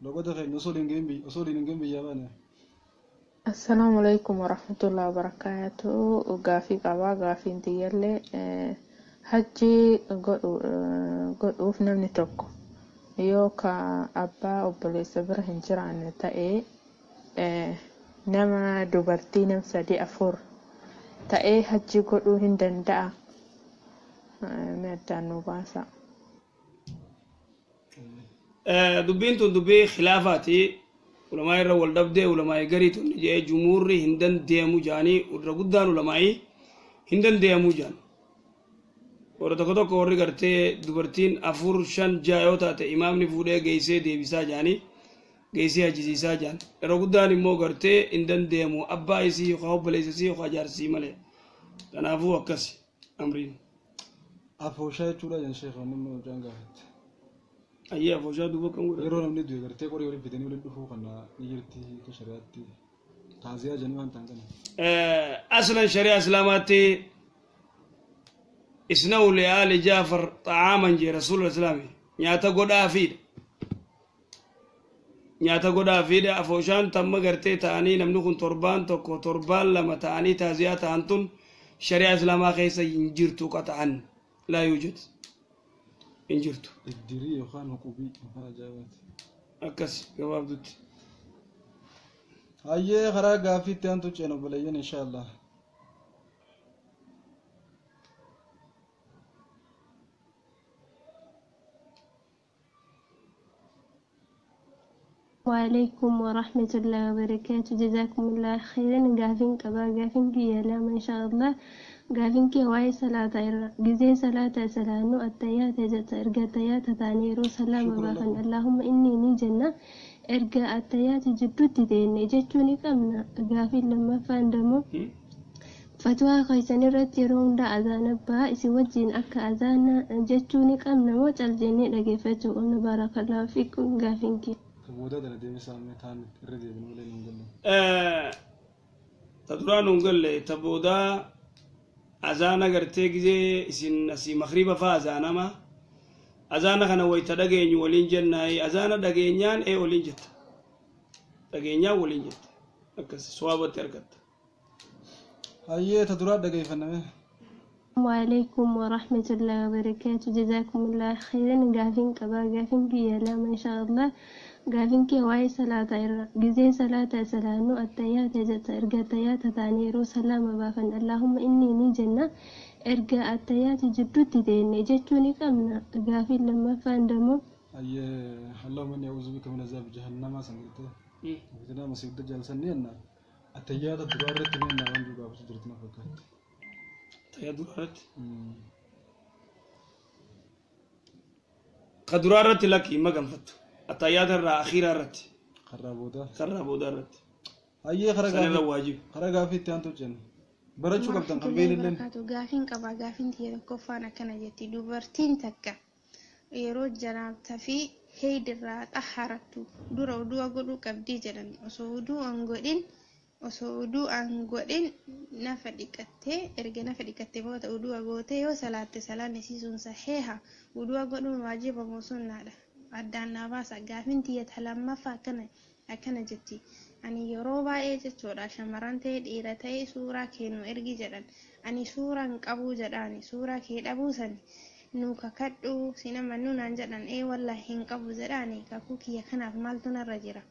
Loqota keenya osoo waliin hin gahin biyyaa baane. Assalaamu alaikum warahmatullahi wabarakatuh. Gaafii qabaa gaafiin tiyyallee hajji godhuuf namni tokko yoo ka abbaa obboleessa bira hin jiraanne ta'ee nama dubartii nam 3 4 ta'ee hajji godhuu hin danda'a. Mee addaan nu baasa. Dubbiin tun dubbii khilaafaati. Ulamaa irra wal dhabdee ulamaa garii tun jee jumuurri hin dandeemu jaanii irra guddaan ulamaa hin dandeemu jaan. Warra tokko tokko warri gartee dubartiin 4 5 6 yoo taate imaamni fuudhee geessee deebisaa jaanii geessee hajjisiisaa jaan. Irra guddaan immoo gartee hin dandeemu abbaa isii yookaan obboleessa isii yookaan jaarsii malee. Kanaafuu akkas amriin. Afooshaa jechuudha jan sheekh namni mucaan gaafate. Ayyee afooshaa duuba kan godhatu. Yeroo namni du'e gartee qorii waliin fidanii waliin dhufuu kana ni jirti akka shari'aatti taaziyaa jennee waan ta'an kana. Aslan shari'aa islaamaatti isna'u li'aali Jaafar xa'aaman jee rasuula islaami nyaata godhaafiidha. Nyaata godhaafiidha afooshaan tamma gartee ta'anii namni kun torbaan 1 torbaan 2 ta'anii taaziyaa ta'an tun shari'aa islaamaa keessa hin jirtu qata'an laa yuujad. Hin jirtu. Iddirii yookaan huqubii afaan ajaa'ibaati. Akkas gabaabdutti. Hayyee karaa gaaffiitti aantu ceena obboleeyyan inshaallah. وعليكم ورحمة الله وبركاته جزاكم الله خيرا قافين قبا قافين كي لا ما شاء الله قافين كي واي صلاة جزي صلاة سلانو التيات جت إرجع التيات تانيرو سلام بافن اللهم إني نجنة إرجع التيات جدتي دين جتوني كمنا قافين لما فاندمو فتوى خيسان الرتيرون دا أذان با إسي وجين أكا أذان جتوني كمنا وجل جيني لقيفتو أمنا بارك الله فيكم قافين كي Booda dana deebisaa mee taan irra deebinu malee nuun galle. Ta duraa nuun galle ta boodaa azaana gartee gizee isin asii makriba faa azaanama azaana kana wayita dhageenyu waliin jennaayi azaana dhageenyaan ee waliin jetta dhageenyaan waliin jetta akkas suwaabatti argatta. Hayyee ta duraa dhageeffanname. وعليكم ورحمة الله وبركاته جزاكم الله خيرا قافين قبا قافين كي لا ما شاء الله قافين كي واي صلاة جزي صلاة سلانو التيات جت إرجع التيات تانيرو سلام بافن اللهم إني نجنة إرجع التيات جدتي دين جتوني كمنا قافين لما فاندمو أي اللهم إني أعوذ بك من عذاب جهنم سنقلت وفتنا مسيح الدجال سنينا التيات الدرارة تنينا وانجو قافش درتنا فكات التيات درارة قدرارة لك ما قنفت التيات الأخيرة رت خرابودا خرابودا رت أي خرج واجب خرج في تيانتو جن برجو قبضن قبيل لين قافين قبا قافين تيرو كفانا كان جتي دوبرتين تكا yeroo janaabtaa fi heedirraa xaharattu dura oduu godhuu qabdii jedhan osoo oduu an godhin nafa dhiqattee erga nafa dhiqattee booda oduu gootee yoo salaatte salaanni siisuun saheeha oduu godhuun waajiba moo sunnaadha addaan naa baasa gaafin tiyya lammaffaa akkana jetti ani yeroo baay'ee jechuudha shamarran ta'e dhiira ta'e suuraa kennu ergi jedhan ani suuraan qabuu jedhaani suuraa kee dhabuu sani nu kakadhu sinamannu naan jedhan ee wallahi hin qabu jedhaani kakuu kiyya kanaaf maaltu narra jira.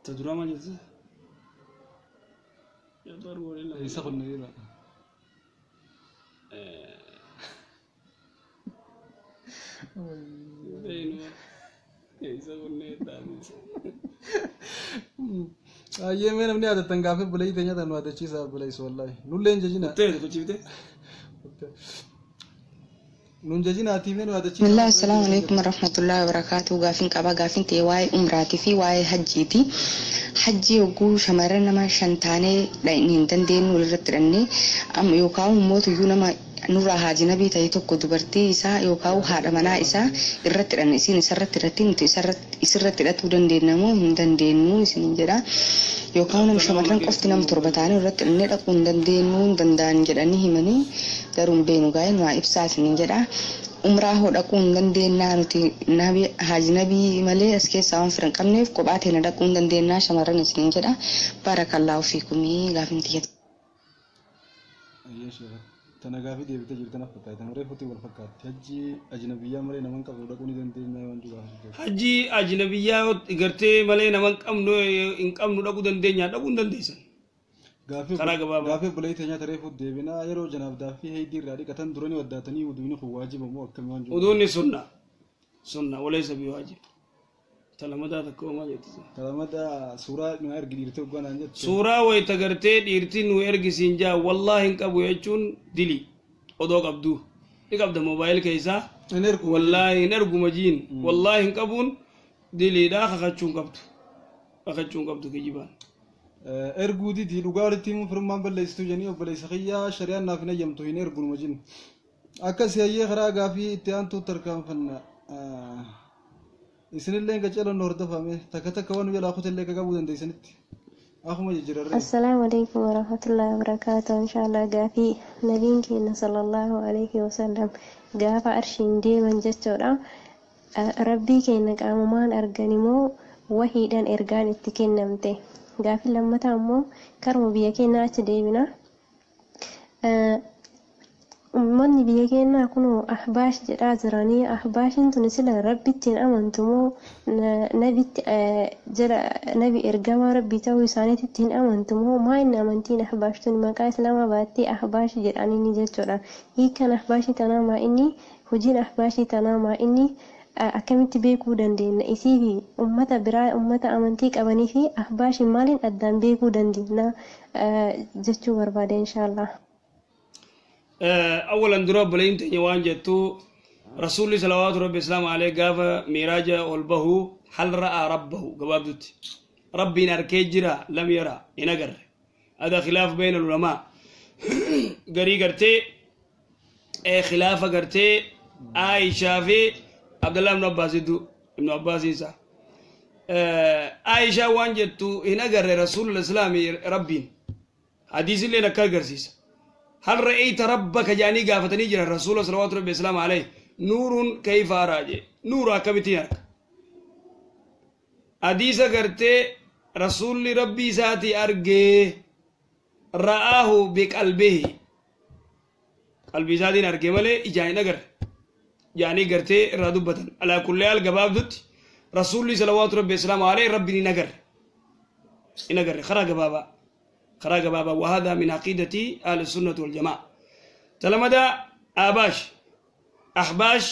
Ta duraa maal jette? Isa qonna Isa qonna. Ayyee mee namni yaadattan gaafii obboleeyyi teenya tan nu yaadachiisa obboleessu wallaahi. Nullee hin jajina. Kuttee kuchifte. Nun jajinaatii mee nu yaadachiisa. Bismillah, assalamu alaikum warahmatullahi wabarakatuh. Gaafin qaba gaafin ta'e waa'ee umraatii fi waa'ee hajjiiti. Hajji yogguu shamarran nama shan taanee hin dandeenyu walirratti hidhannee yookaan immoo tuyyuu nama nurraa haajinabii ta'e tokko dubartii isaa yookaan haadha manaa isaa irratti hidhanne isiin isarratti hidhatti nuti isirratti hidhatuu dandeenya moo hin dandeenyu isiniin jedha. Yookaan nama shamarran qofti nama torba taanee irratti hidhannee dhaquu hin dandeenyu hin danda'an jedhanii himanii garuu hin beenu gaa'ee nu haa ibsaa isiniin jedha. Umraa hoo dhaquu hin dandeenyaa nuti haajinabii malee as keessaa waan fira hin qabneef kophaa teena dhaquu hin dandeenyaa shamarran isiniin jedha. Baarakallaahu fiikumii gaafin tiyya. Ayyee sheekha. Tana gaafii deebitee jirti tanaaf fakkaata. Tana reefuutti wal fakkaatti. Hajji ajnabiyyaa malee nama hin qabnu dhaquu ni dandeenya waan jiru gaafii. Hajji ajnabiyyaa gartee malee nama hin qabnu dhaquu dandeenya dhaquu hin dandeessan. Karaa gabaabaa. Gaafii obboleeyyi teenyaa ta reefuutti deebinaa yeroo janaaf daaffii heeydii irraa dhiqatan duranii waddaatanii wuduuni kun waajiba moo akkamii waan jiru. Wuduunni sunna. Sunna walaysa biwaajib. Talamadaa takka homaa jetti. Talamadaa suuraa nu ergi dhiirtee hoggaa naan jette. Suuraa wayita gartee dhiirtii nu ergisiin jaa wallaahi hin qabu jechuun dili odoo qabdu. Ni qabda moobaayil keessaa. Hin ergu. Wallaahi hin erguma jiin. Wallaahi hin qabuun diliidhaa kakachuu hin qabdu. Kakachuu hin qabdu kijibaan. Erguu didi dhugaa walitti himuun firummaan balleessitu jedhanii obboleessa kiyyaa shari'aan naaf hin eeyyamtu hin ergunuma jin. Akkas hayyee karaa gaafii itti aantuu tarkaanfanna. Isinillee qaceelonno hordofame takka takka waan jalaa kutellee qaqabuu dandeessanitti. Akkuma jijjiirarree. Assalaamu alaikum warahmatullahi wabarakaatuh. Inshaallah gaafii nabiin keenya sallallahu alaihi wasallam gaafa arshiin deeman jechuudha. Rabbii keenya qaamumaan argan immoo wahiidhaan ergaan itti kennamte. Gaafii lammataa immoo karuma biyya keenyaa achi deebina. Uummanni biyya keenyaa kunoo ahbaash jedhaa jiranii ahbaashiin tun sila rabbitti hin amantu moo nabitti jala nabi ergamaa rabbii ta'uu isaaniitti hin amantu moo maa inni amantiin ahbaash tun maqaa islaamaa baattee ahbaash jedhanii ni jechuudha. Hiikkaan ahbaashii tanaa maa inni hojiin ahbaashii tanaa maa inni akkamitti beekuu dandeenya isii fi uummata biraa uummata amantii qabanii fi ahbaashiin maaliin addaan beekuu dandeenya jechuu barbaade inshaallah. Awalan dura obboleeyyiin teenya waan jettu rasuulli salawaatu rabbi islaam alee gaafa miiraaja ol bahu hal ra'aa rabbahu gabaabdutti rabbiin arkee jira lam yara hin agarre hada khilaaf bayna ulamaa garii gartee khilaafa gartee Aishaa fi Abdullah ibn Abbaas jidduu ibn Abbaas isaa Aishaa waan jettu hin agarre rasuulli islaamii rabbiin hadiisilleen akka agarsiisa. هل رأيت ربك جاني قافتني جرى الرسول صلى الله عليه وسلم عليه نور كيف أراجي نور أكبتي أرك حديث قرتي رسول ربي ساتي أرجي رآه بقلبه قلبي ساتي أرجي ملي إجاني نقر جاني قرتي رادبة على كل حال قباب دوت رسول صلوات ربي السلام عليه ربي نقر نقر خرا قبابا خراج بابا وهذا من عقيدة أهل السنة والجماعة. تلمدا آباش أحباش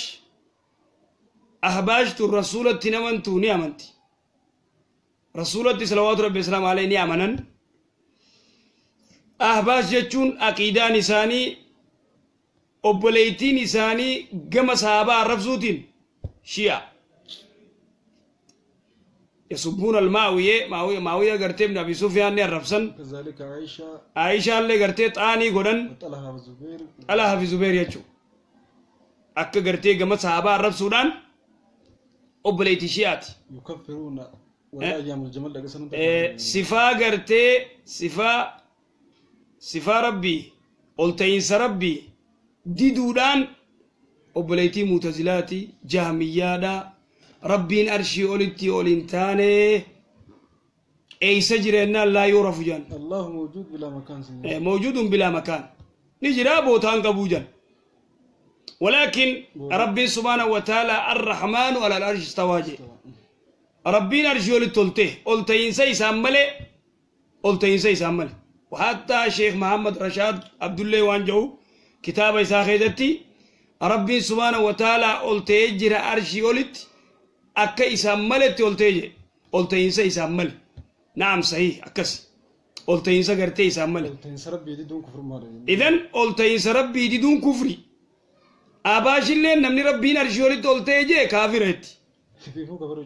أحباش الرسول تنمنتو نعمنتي رسولة صلوات ربي السلام عليه نعمنا أحباش جتون عقيدة نساني أبليتي نساني جم صحابة الرفزوتين شيعة يسبون الماوية ماوية ماوية قرتي ابن أبي سفيان الرفسن كذلك عائشة عائشة اللي قرتي طاني قدن طلحة في الزبير طلحة في الزبير يجو أك قرتي جمع صحابة الرفسودان أبليتي شيعات يكفرون ولا أيام الجمل لقسم صفا قرتي صفا صفا ربي قلتين ربي دي دودان أبليتي معتزلاتي جهميادا ربين أرشي أولتي أولنتاني أي سجرنا لا يعرف جان الله موجود بلا مكان سنين. موجود بلا مكان نجرا بوتان قبوجا ولكن ربي سبحانه وتعالى الرحمن على العرش استوى ربين أرشي أولتي أولتين سيساملي أولتين سيساملي وحتى شيخ محمد رشاد عبد الله وانجو كتاب إساخيدتي ربي سبحانه وتعالى أولتي جرا أرشي أولت akka isaan maletti ol ta'e je ol ta'iinsa isaan male Naam sahih akkas. Ol ta'iinsa gartee isaan malee. Olta'iinsa rabbii diduun kufrummaadha. Idan ol ta'iinsa rabbii diduun kufri. Abaashillee namni rabbiin arshii olitti ol ta'e jee kaafira jetti. Fiifuu kafaruu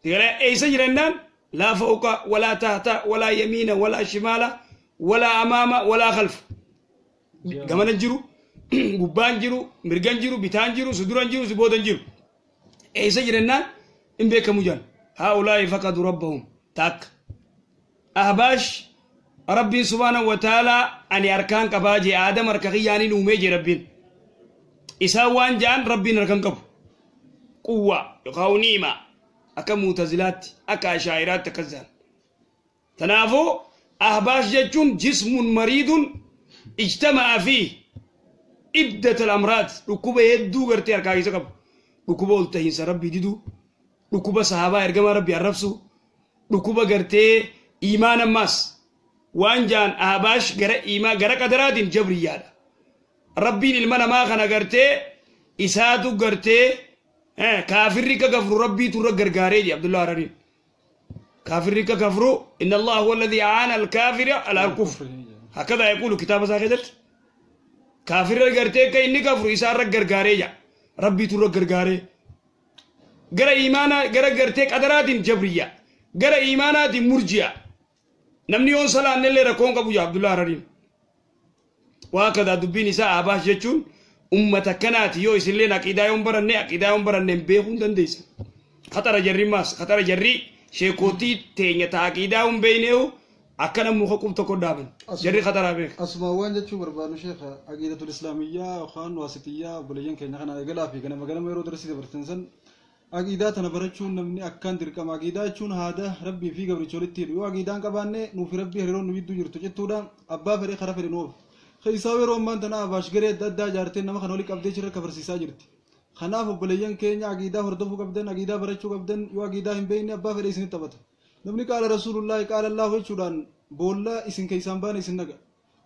jira. Eessa jirannaan laa fawqa walaa tahta walaa yamiina walaa shimaala walaa amaama walaa khalfa. Gamana jiru, gubbaan jiru, mirgan jiru, bitaan jiru, suduran jiru, si boodan jiru. Eessa jirannaan hin beekamu jaan. Haa'ulaa'i faqadu rabbahum takka. Ahbaash rabbiin subhaanahu wa ta'aalaa ani harkaan qabaa jee aadam harka kiyyaaniin uumee jee rabbiin. Isaan waan ja'an rabbiin harkan qabu. Quwwaa yookaan ni'imaa akka muutazilaatti akka ashaa'iraatti akkas ja'an. Kanaafuu ahbaash jechuun jismun mariidun ijtama'a fi iddat al-amraad dhukkuba hedduu gartee harkaa keessa qabu. Dhukkuba ol tahiinsa rabbii diduu, dhukkuba sahabaa ergamaa rabbii arrabsuu, dhukkuba gartee iimaan ammaas waan ja'an ahbaash gara iimaa gara qadaraatiin jabriyyaadha. Rabbiin ilma namaa kana gartee isaatu gartee kaafirri ka kafru rabbiitu irra gargaaree jee Abdullah Harariin. Kaafirri ka kafru inna Allah huwa alladhi aana al-kaafira ala al-kufr. Hakada yaqulu kitaaba isaa keessatti. Kaafirri gartee akka inni kafru isaa irra gargaaree jaa. Rabbiitu irra gargaaree. Gara iimaanaa gara gartee qadaraatiin jabriyya. Gara iimaanaatiin murji'a. Namni yoon salaannellee rakkoon qabu jaa Abdullah Harariin. Waa kadaa dubbiin isaa ahbaash jechuun ummata kanaati yoo isinleen aqiidaa yoon baranne aqiidaa yoon baranne beekuu hin dandeessan. Khatara jarri maas khatara jarri sheekootii teenya ta aqiidaa hin beekneehu akkana muka qub tokko dhaaban. Jarri khataraa beeka. Asuma waan jechuu barbaadnu sheekha aqiidatul islaamiyyaa yookaan waasitiyyaa obboleeyyan keenya kana eegalaa fi ganama ganama yeroo darsii dabarsan san aqiidaa tana barachuun namni akkaan dirqama. Aqiidaa jechuun haada rabbii fi gabricha walitti hidhu. Yoo aqiidaa hin qabaanne nuufi rabbii hariiroon nu gidduu jirtu cittuudha. Abbaa fedhe kara fedhe nuuf. Keessaa yeroo ammaan tana abaash garee adda addaa ijaartee nama kana walitti qabdee jira kafarsiisaa jirti. Kanaaf obboleeyyan keenya aqiidaa hordofuu qabdan, aqiidaa barachuu qabdan, yoo aqiidaa hin beekne abbaa fedhe isinitti taphata. Namni qaala rasuulullaahi qaala Allaahu jechuudhaan boolla isin keessaan baane isin naqa.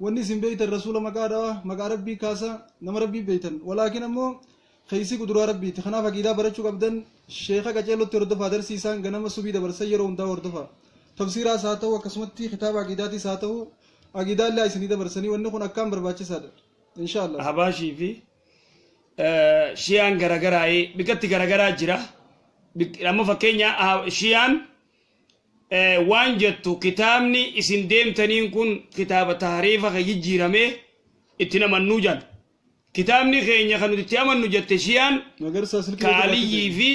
Wanni isin beektan rasuula maqaa dhawa, maqaa rabbii kaasa, nama rabbii beektan. Walaakin ammoo keessi kuduraa rabbiiti. Kanaaf aqiidaa barachuu qabdan sheeka qaceellotti hordofaa darsiisaan ganama subii dabarsan yeroo hundaa hordofaa. Tafsiiraas haa ta'u akkasumatti kitaaba aqiidaatis haa ta'u aqiidaa illee isinii dabarsanii wanni kun akkaan barbaachisaadha. Inshaallah. Ahbaashii fi shiyaan garagaraa bikkatti garagaraa jira. Amma fakkeenya shiyaan waan jettu kitaabni isin deemtaniin kun kitaaba taariifa kan jijjiiramee itti namannuu jedhan. Kitaabni keenya kan nuti itti amannu jette shiyaan ka Aliyyii fi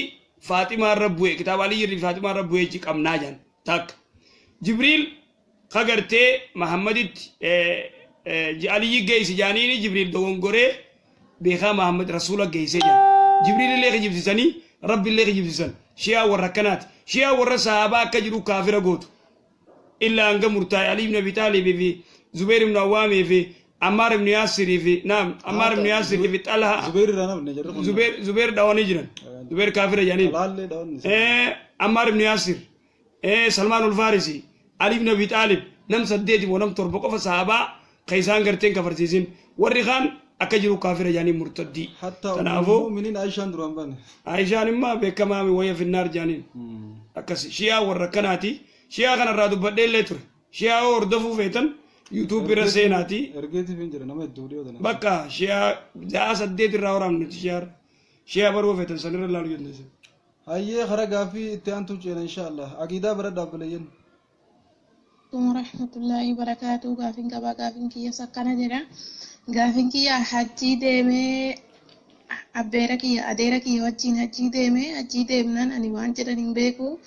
Faaximaa irra bu'e kitaaba Aliyyii fi Faaximaa irra bu'ee qabnaa jedhan takka. Jibriil ka gartee Mahammaditti Aliyyi geessi jaaniini Jibriil dogongoree beekaa Mahammad rasuula geessee jedhan. Jibriil illee kijibsiisanii Rabbi illee kijibsiisan. Shiyaa warra akkanaati. Shiyaa warra sahabaa akka jiru kaafira gootu. Illaa hanga murtaa'e Ali ibn Abi Taalib fi Zubeer ibn Awwaamii fi Ammaar ibn Yaasirii fi naam Ammaar ibn Yaasirii fi Xalha. Zubeer irraa namni jarri kun. Zubeer dhawanii jiran. Zubeer kaafira jedhaniin. Alaallee dhawanni. Ammaar ibn Yaasir Salmaan Ulfaarisi Ali ibn Abi Taalib nam 8 moo nam 7 qofa sahabaa kan isaan garteen kafarsiisin. Warri kaan akka jiru kaafira jedhanii murtaddii. Hatta Kanaafuu mu'miniin Aishaan duraan baane. Aishaan immoo beekamaa mi wayya finnaar jedhaniin. Akkas shiyaa warra akkanaati. Shiyaa kanarraa dubbadhee illee ture. Shiyaa yoo hordofuu feetan yuutuub irra seenaati. Ergeetiif hin jira nama hedduu dhiyoo tana. Bakka shiyaa 6 8 irraa waraabne nuti shiyaa. Shiyaa baruu feetan sanirra ilaaluu dandeessan. Hayyee karaa gaaffii itti aantu ceena inshaallah. Aqiidaa baradhaa obboleeyyan. Warahmatullahi wabarakatuh. Gaafin qabaa gaafin kiyya akkana jedha. Gaafin kiyya hajjii deemee abbeera kiyya adeera kiyya wajjin hajjii deemee hajjii deemnaan ani waan jedhan hin beeku.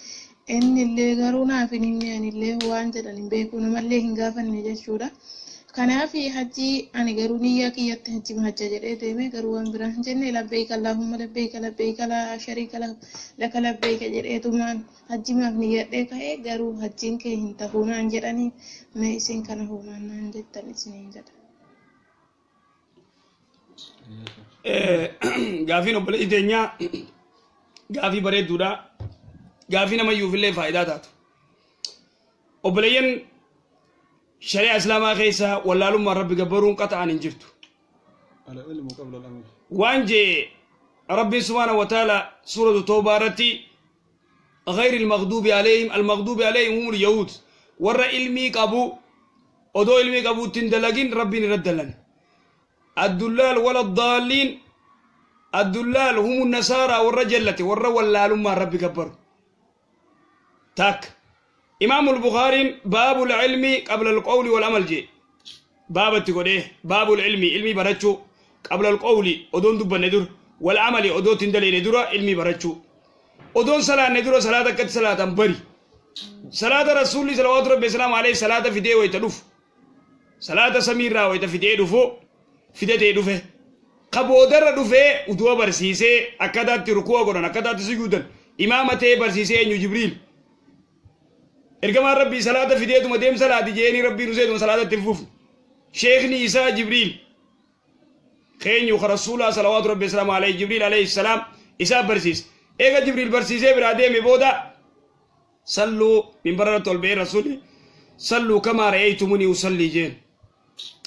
Inni illee garuu naaf hin himne ani illee waan jedhan hin beeku namallee hin gaafanne jechuudha. Kanaaf hajjii ani garuu niyyaa kiyyatti hajji hajja jedhee deemee garuu waan biraa hin jenne labbeeyka allaahumma labbeeyka labbeeyka laa shariika laka labbeeyka jedheetumaan hajji maaf niyyadhee ka'ee garuu hajjiin kee hin tahuu naan jedhanii mee isin kana hoomaan naan jettan isiniin jedha. Gaafiin obboleettii teenyaa gaafii bareedduudha. Gaafii namayyuufillee faayidaa taatu. Obboleeyyan shari'a islaamaa keessa wallaalummaan rabbi gabbaruun qaxa'an hin jirtu. Al-ilmu qabla al-amal. Waan jee Rabbiin subhaanahu wa ta'ala suuratu Toobaa irratti غير المغضوب عليهم. المغضوب عليهم هم اليهود. ور علمي قبو ودو علمي قبو تندلقين ربي رد لنا. الدلال ولا الضالين. الدلال هم النصارى والرجلة والرولال ما ربي كبر. تاك إمام البخاري باب العلم قبل القول والعمل جي باب تقول إيه باب العلم علمي برتشو قبل القول أدون دب ندر والعمل أدون تندلي ندر علمي برتشو أدون صلاة ندر صلاة كت صلاة بري صلاة رسول صلوات ربي السلام عليه صلاة في دي ويتلف صلاة سمير ويت في دي دفو في دي دفه قبودر دفه ودوا برسيسه أكدت ركوع قرن أكدت سجودا إمامته برسيسه إنه جبريل إرجع ربي صلاة في ديته مديم صلاة جيني ربي نزيد صلاة تنفوف شيخني عيسى جبريل خين يخ رسول الله صلوات ربي السلام عليه جبريل عليه السلام عيسى برسيس إيجا جبريل برسيسه برادة مبودا صلوا من برا طلبه رسولي صلوا كما رأيتموني أصلي جين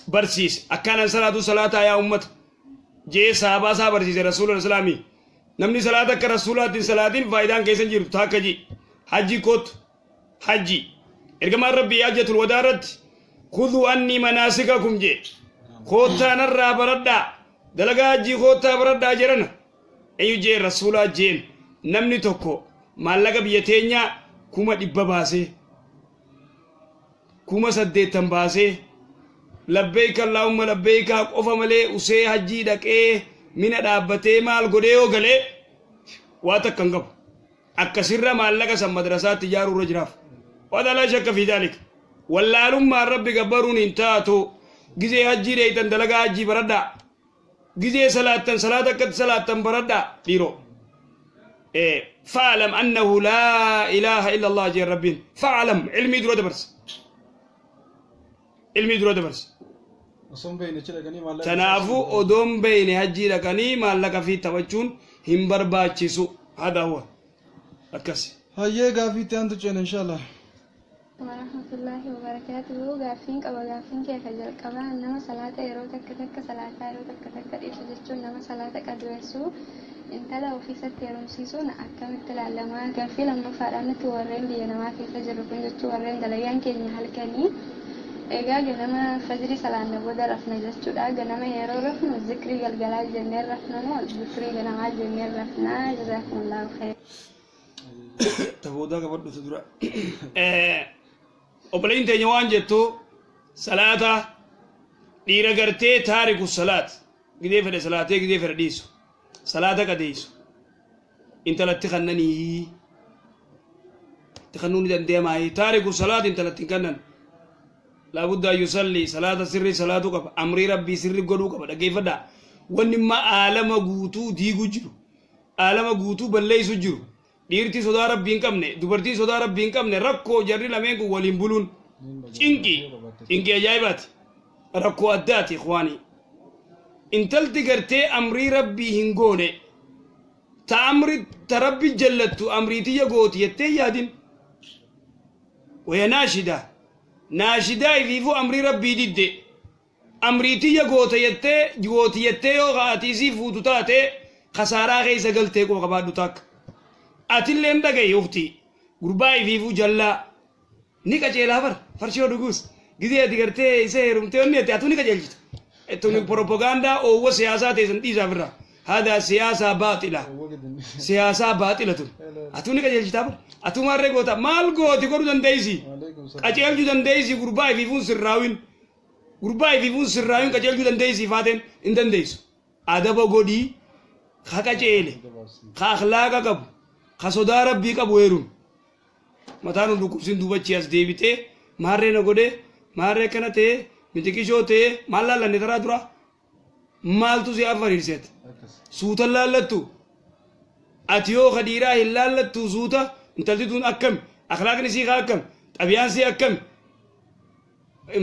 برسيس أكان صلاة صلاة يا أمة جي صحابة صحابة برسيس رسول الله سلامي نمني صلاة كرسولات صلاة فايدان كيسن جير تاكجي حجي كوت حجي إرجع ربي حجة الوداع خذوا عني مناسككم جي خوتا نرى بردا دلقا جي خوتا بردا جرنا أيو جي رسولا جين نمني توكو مالك بيتينيا كوما دبا باسي كوما سديتن باسي لبيك اللهم لبيك قف ملي أسي حجي دك إيه من دابتي مال غديو غلي واتكنغب أكسر مالك سم مدرسات تجار رجراف وهذا لا شك في ذلك. والله ما ربي قبرون انتاتو جزي حجي ريتن دلقا حجي بردا جزي صلاة صلاة كت صلاة بردا ديرو إيه فاعلم أنه لا إله إلا الله جل ربين. فاعلم علمي درو دبرس علمي درو دبرس تنافو أدوم بين حجي لكني ما لك في توجون هم برباتشيسو. هذا هو أكسي هيا قافي تانتو إن شاء الله. ورحمة الله وبركاته. قافين قبا قافين كيف جل قبا إنما صلاة يرو تك تك صلاة يرو تك تك إيش جتشون إنما صلاة كدوسو انت لو في ست يرمسيسون أكمل تلعلما قافي لما فرأنا تورين بينما كيف جربون جتشو ورين دليان كيني هالكني إيجا جنما فجري صلاة نبودا رفنا جتشو دا جنما يرو رفنا ذكري جلجلا جنير رفنا مو ذكري جنما جنير رفنا. جزاكم الله خير. تبودا قبل تدرى obboleeyyiin teenya waan jettu salaata dhiira gartee taariku salaat gidee fedhe salaatee gidee fedhe dhiisu salaata qadeessu intalatti kannanii itti kannuu ni dandeemaayii taariku salaat intalatti hin kannan laabudda an yusalli salaata sirri salaatu qaba amrii rabbii sirri godhuu qaba dhaggeeffadhaa wanni imma aalama guutuu diigu jiru aalama guutuu balleessu jiru dhiirti sodaa rabbii hin qabne dubartii sodaa rabbii hin qabne rakkoo jarri lameen kun waliin buluun cinqii cinqii ajaa'ibaati rakkoo addaati ikhwaanii intalti gartee amrii rabbii hin goone ta amri ta rabbi jallattu amriitiyya gooti jettee yaadin waya naashidaa naashidaa ifiifuu amrii rabbii didde amriitiyya goota jettee gooti jettee yoo haatiisii fuutu taate khasaaraa keessa galtee quba qabaadhu takka atilleen dhagaye ukti gurbaa ifiifuu jallaa ni qajeelaa bar farshoo dhuguus gizee ati gartee isa heerumtee onni ati atuu ni qajeelchita tuni propagaandaa oowwa siyaasaa teessan dhiisaaf irraa haadaa siyaasaa baaxila siyaasaa baaxila tun atuu ni qajeelchitaa bar atuu maarree goota maal gooti godhuu dandeessi qajeelchuu dandeessi gurbaa ifiifuun sirraawin gurbaa ifiifuun sirraawin qajeelchuu dandeessi faateen hin dandeessu adaba godhii ka qajeele ka akhlaaqa qabu ka sodaa rabbii qabu heeruun mataan hun dhukkubsin duubachi as deebitee maarree na godhee maarree akkana ta'ee mixiqishoo ta'ee maal laallanne taraa dura maaltu si afariirseet suuta laallattu ati yoo ka dhiiraa hin laallattu suuta intalti tun akkami akhlaaqni sii kaa akkami xabiyaan sii akkami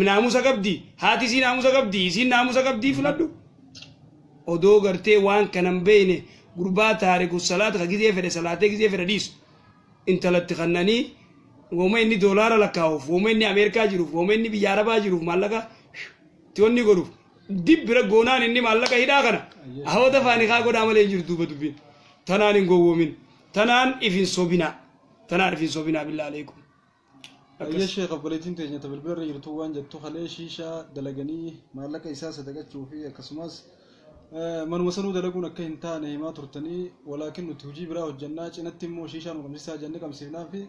naamusa qabdi haati sii naamusa qabdi isiin naamusa qabdii filadhu odoo gartee waan kanan beeyne gurbaa taariku salaata ka gizee fedhe salaatee gizee fedhe dhiisu intalatti kannanii wooma inni doolaara lakkaa'uuf wooma inni ameerikaa jiruuf wooma inni biyya arabaa jiruuf maallaqa tiyoonni godhuuf dibbira goonaan inni maallaqa hidhaa kana hawwata faani kaa godhaa malee hin jiru duuba dubbiin tanaan hin gowwoomin tanaan if hin sobina Tanaan ifin sobinaa billaa aleekum. Ayya sheekh obboleettiin teenya bilbila irra jirtu waan jettu halee shiishaa dalaganii maallaqa isaa sadaqachuu fi akkasumas manuma sanuu dalaguun akka hin taane himaa turtanii, walaakin nuti hojii biraa hojjannaa cinatti immoo shiishaa nu qabsiisaa jennee qabsiifnaa fi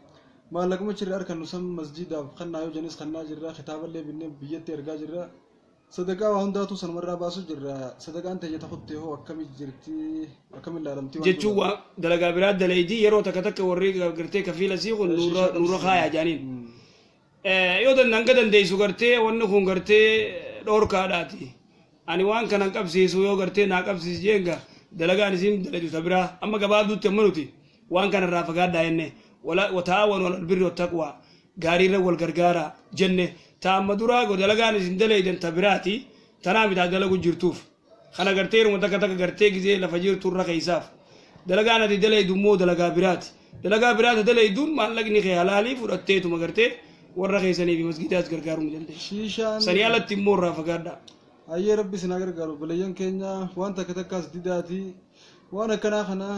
maallaquma achirraa argannu san masjiidaaf kannaa yoo jennes kannaa jirra, kitaaballee binnee biyyatti ergaa jirra, sadaqaa waa hundaatu sanumarraa baasu jirra. Sadaqaan teenya takutti hoo akkami jirti, akkamiin ilaalamti waan jechuun waan dalagaa biraa dalaydii yeroo takka takka warri gartee kafiila sii kun nurra kaayaa jaaniin. Yoo hanga dandeessu gartee wanni kun gartee dhoorkaadhaati. Ani waan kanan qabsiisu yoo gartee naa qabsiisi jeenga dalagaan isin dalagdu ta biraa amma gabaabduutti amma nuti waan kanarraa fagaadhaa jenne, wataawwan wal birri wattaqwaa, gaariirra wal gargaara jenne. Ta amma duraa dalagaan isin dalaydan ta biraati, tanaa mitaa dalagu jirtuuf kana gartee yeruma takka takka gartee gizee lafa jirtu irra keessaaf dalagaan ati dalaydu immoo dalagaa biraati. Dalagaa biraati dalayduun maallaqni kee halaalii fudhatteetuma gartee warra keessanii fi masgiidaas gargaaruu ni dandeessa. Shiishaan Sanii alatti immoo irraa fagaadhaa. Ayyee, rabbi isin haa gargaaru. Obboleeyyan keenya, waan takka takkaas didaati waan akkanaa kana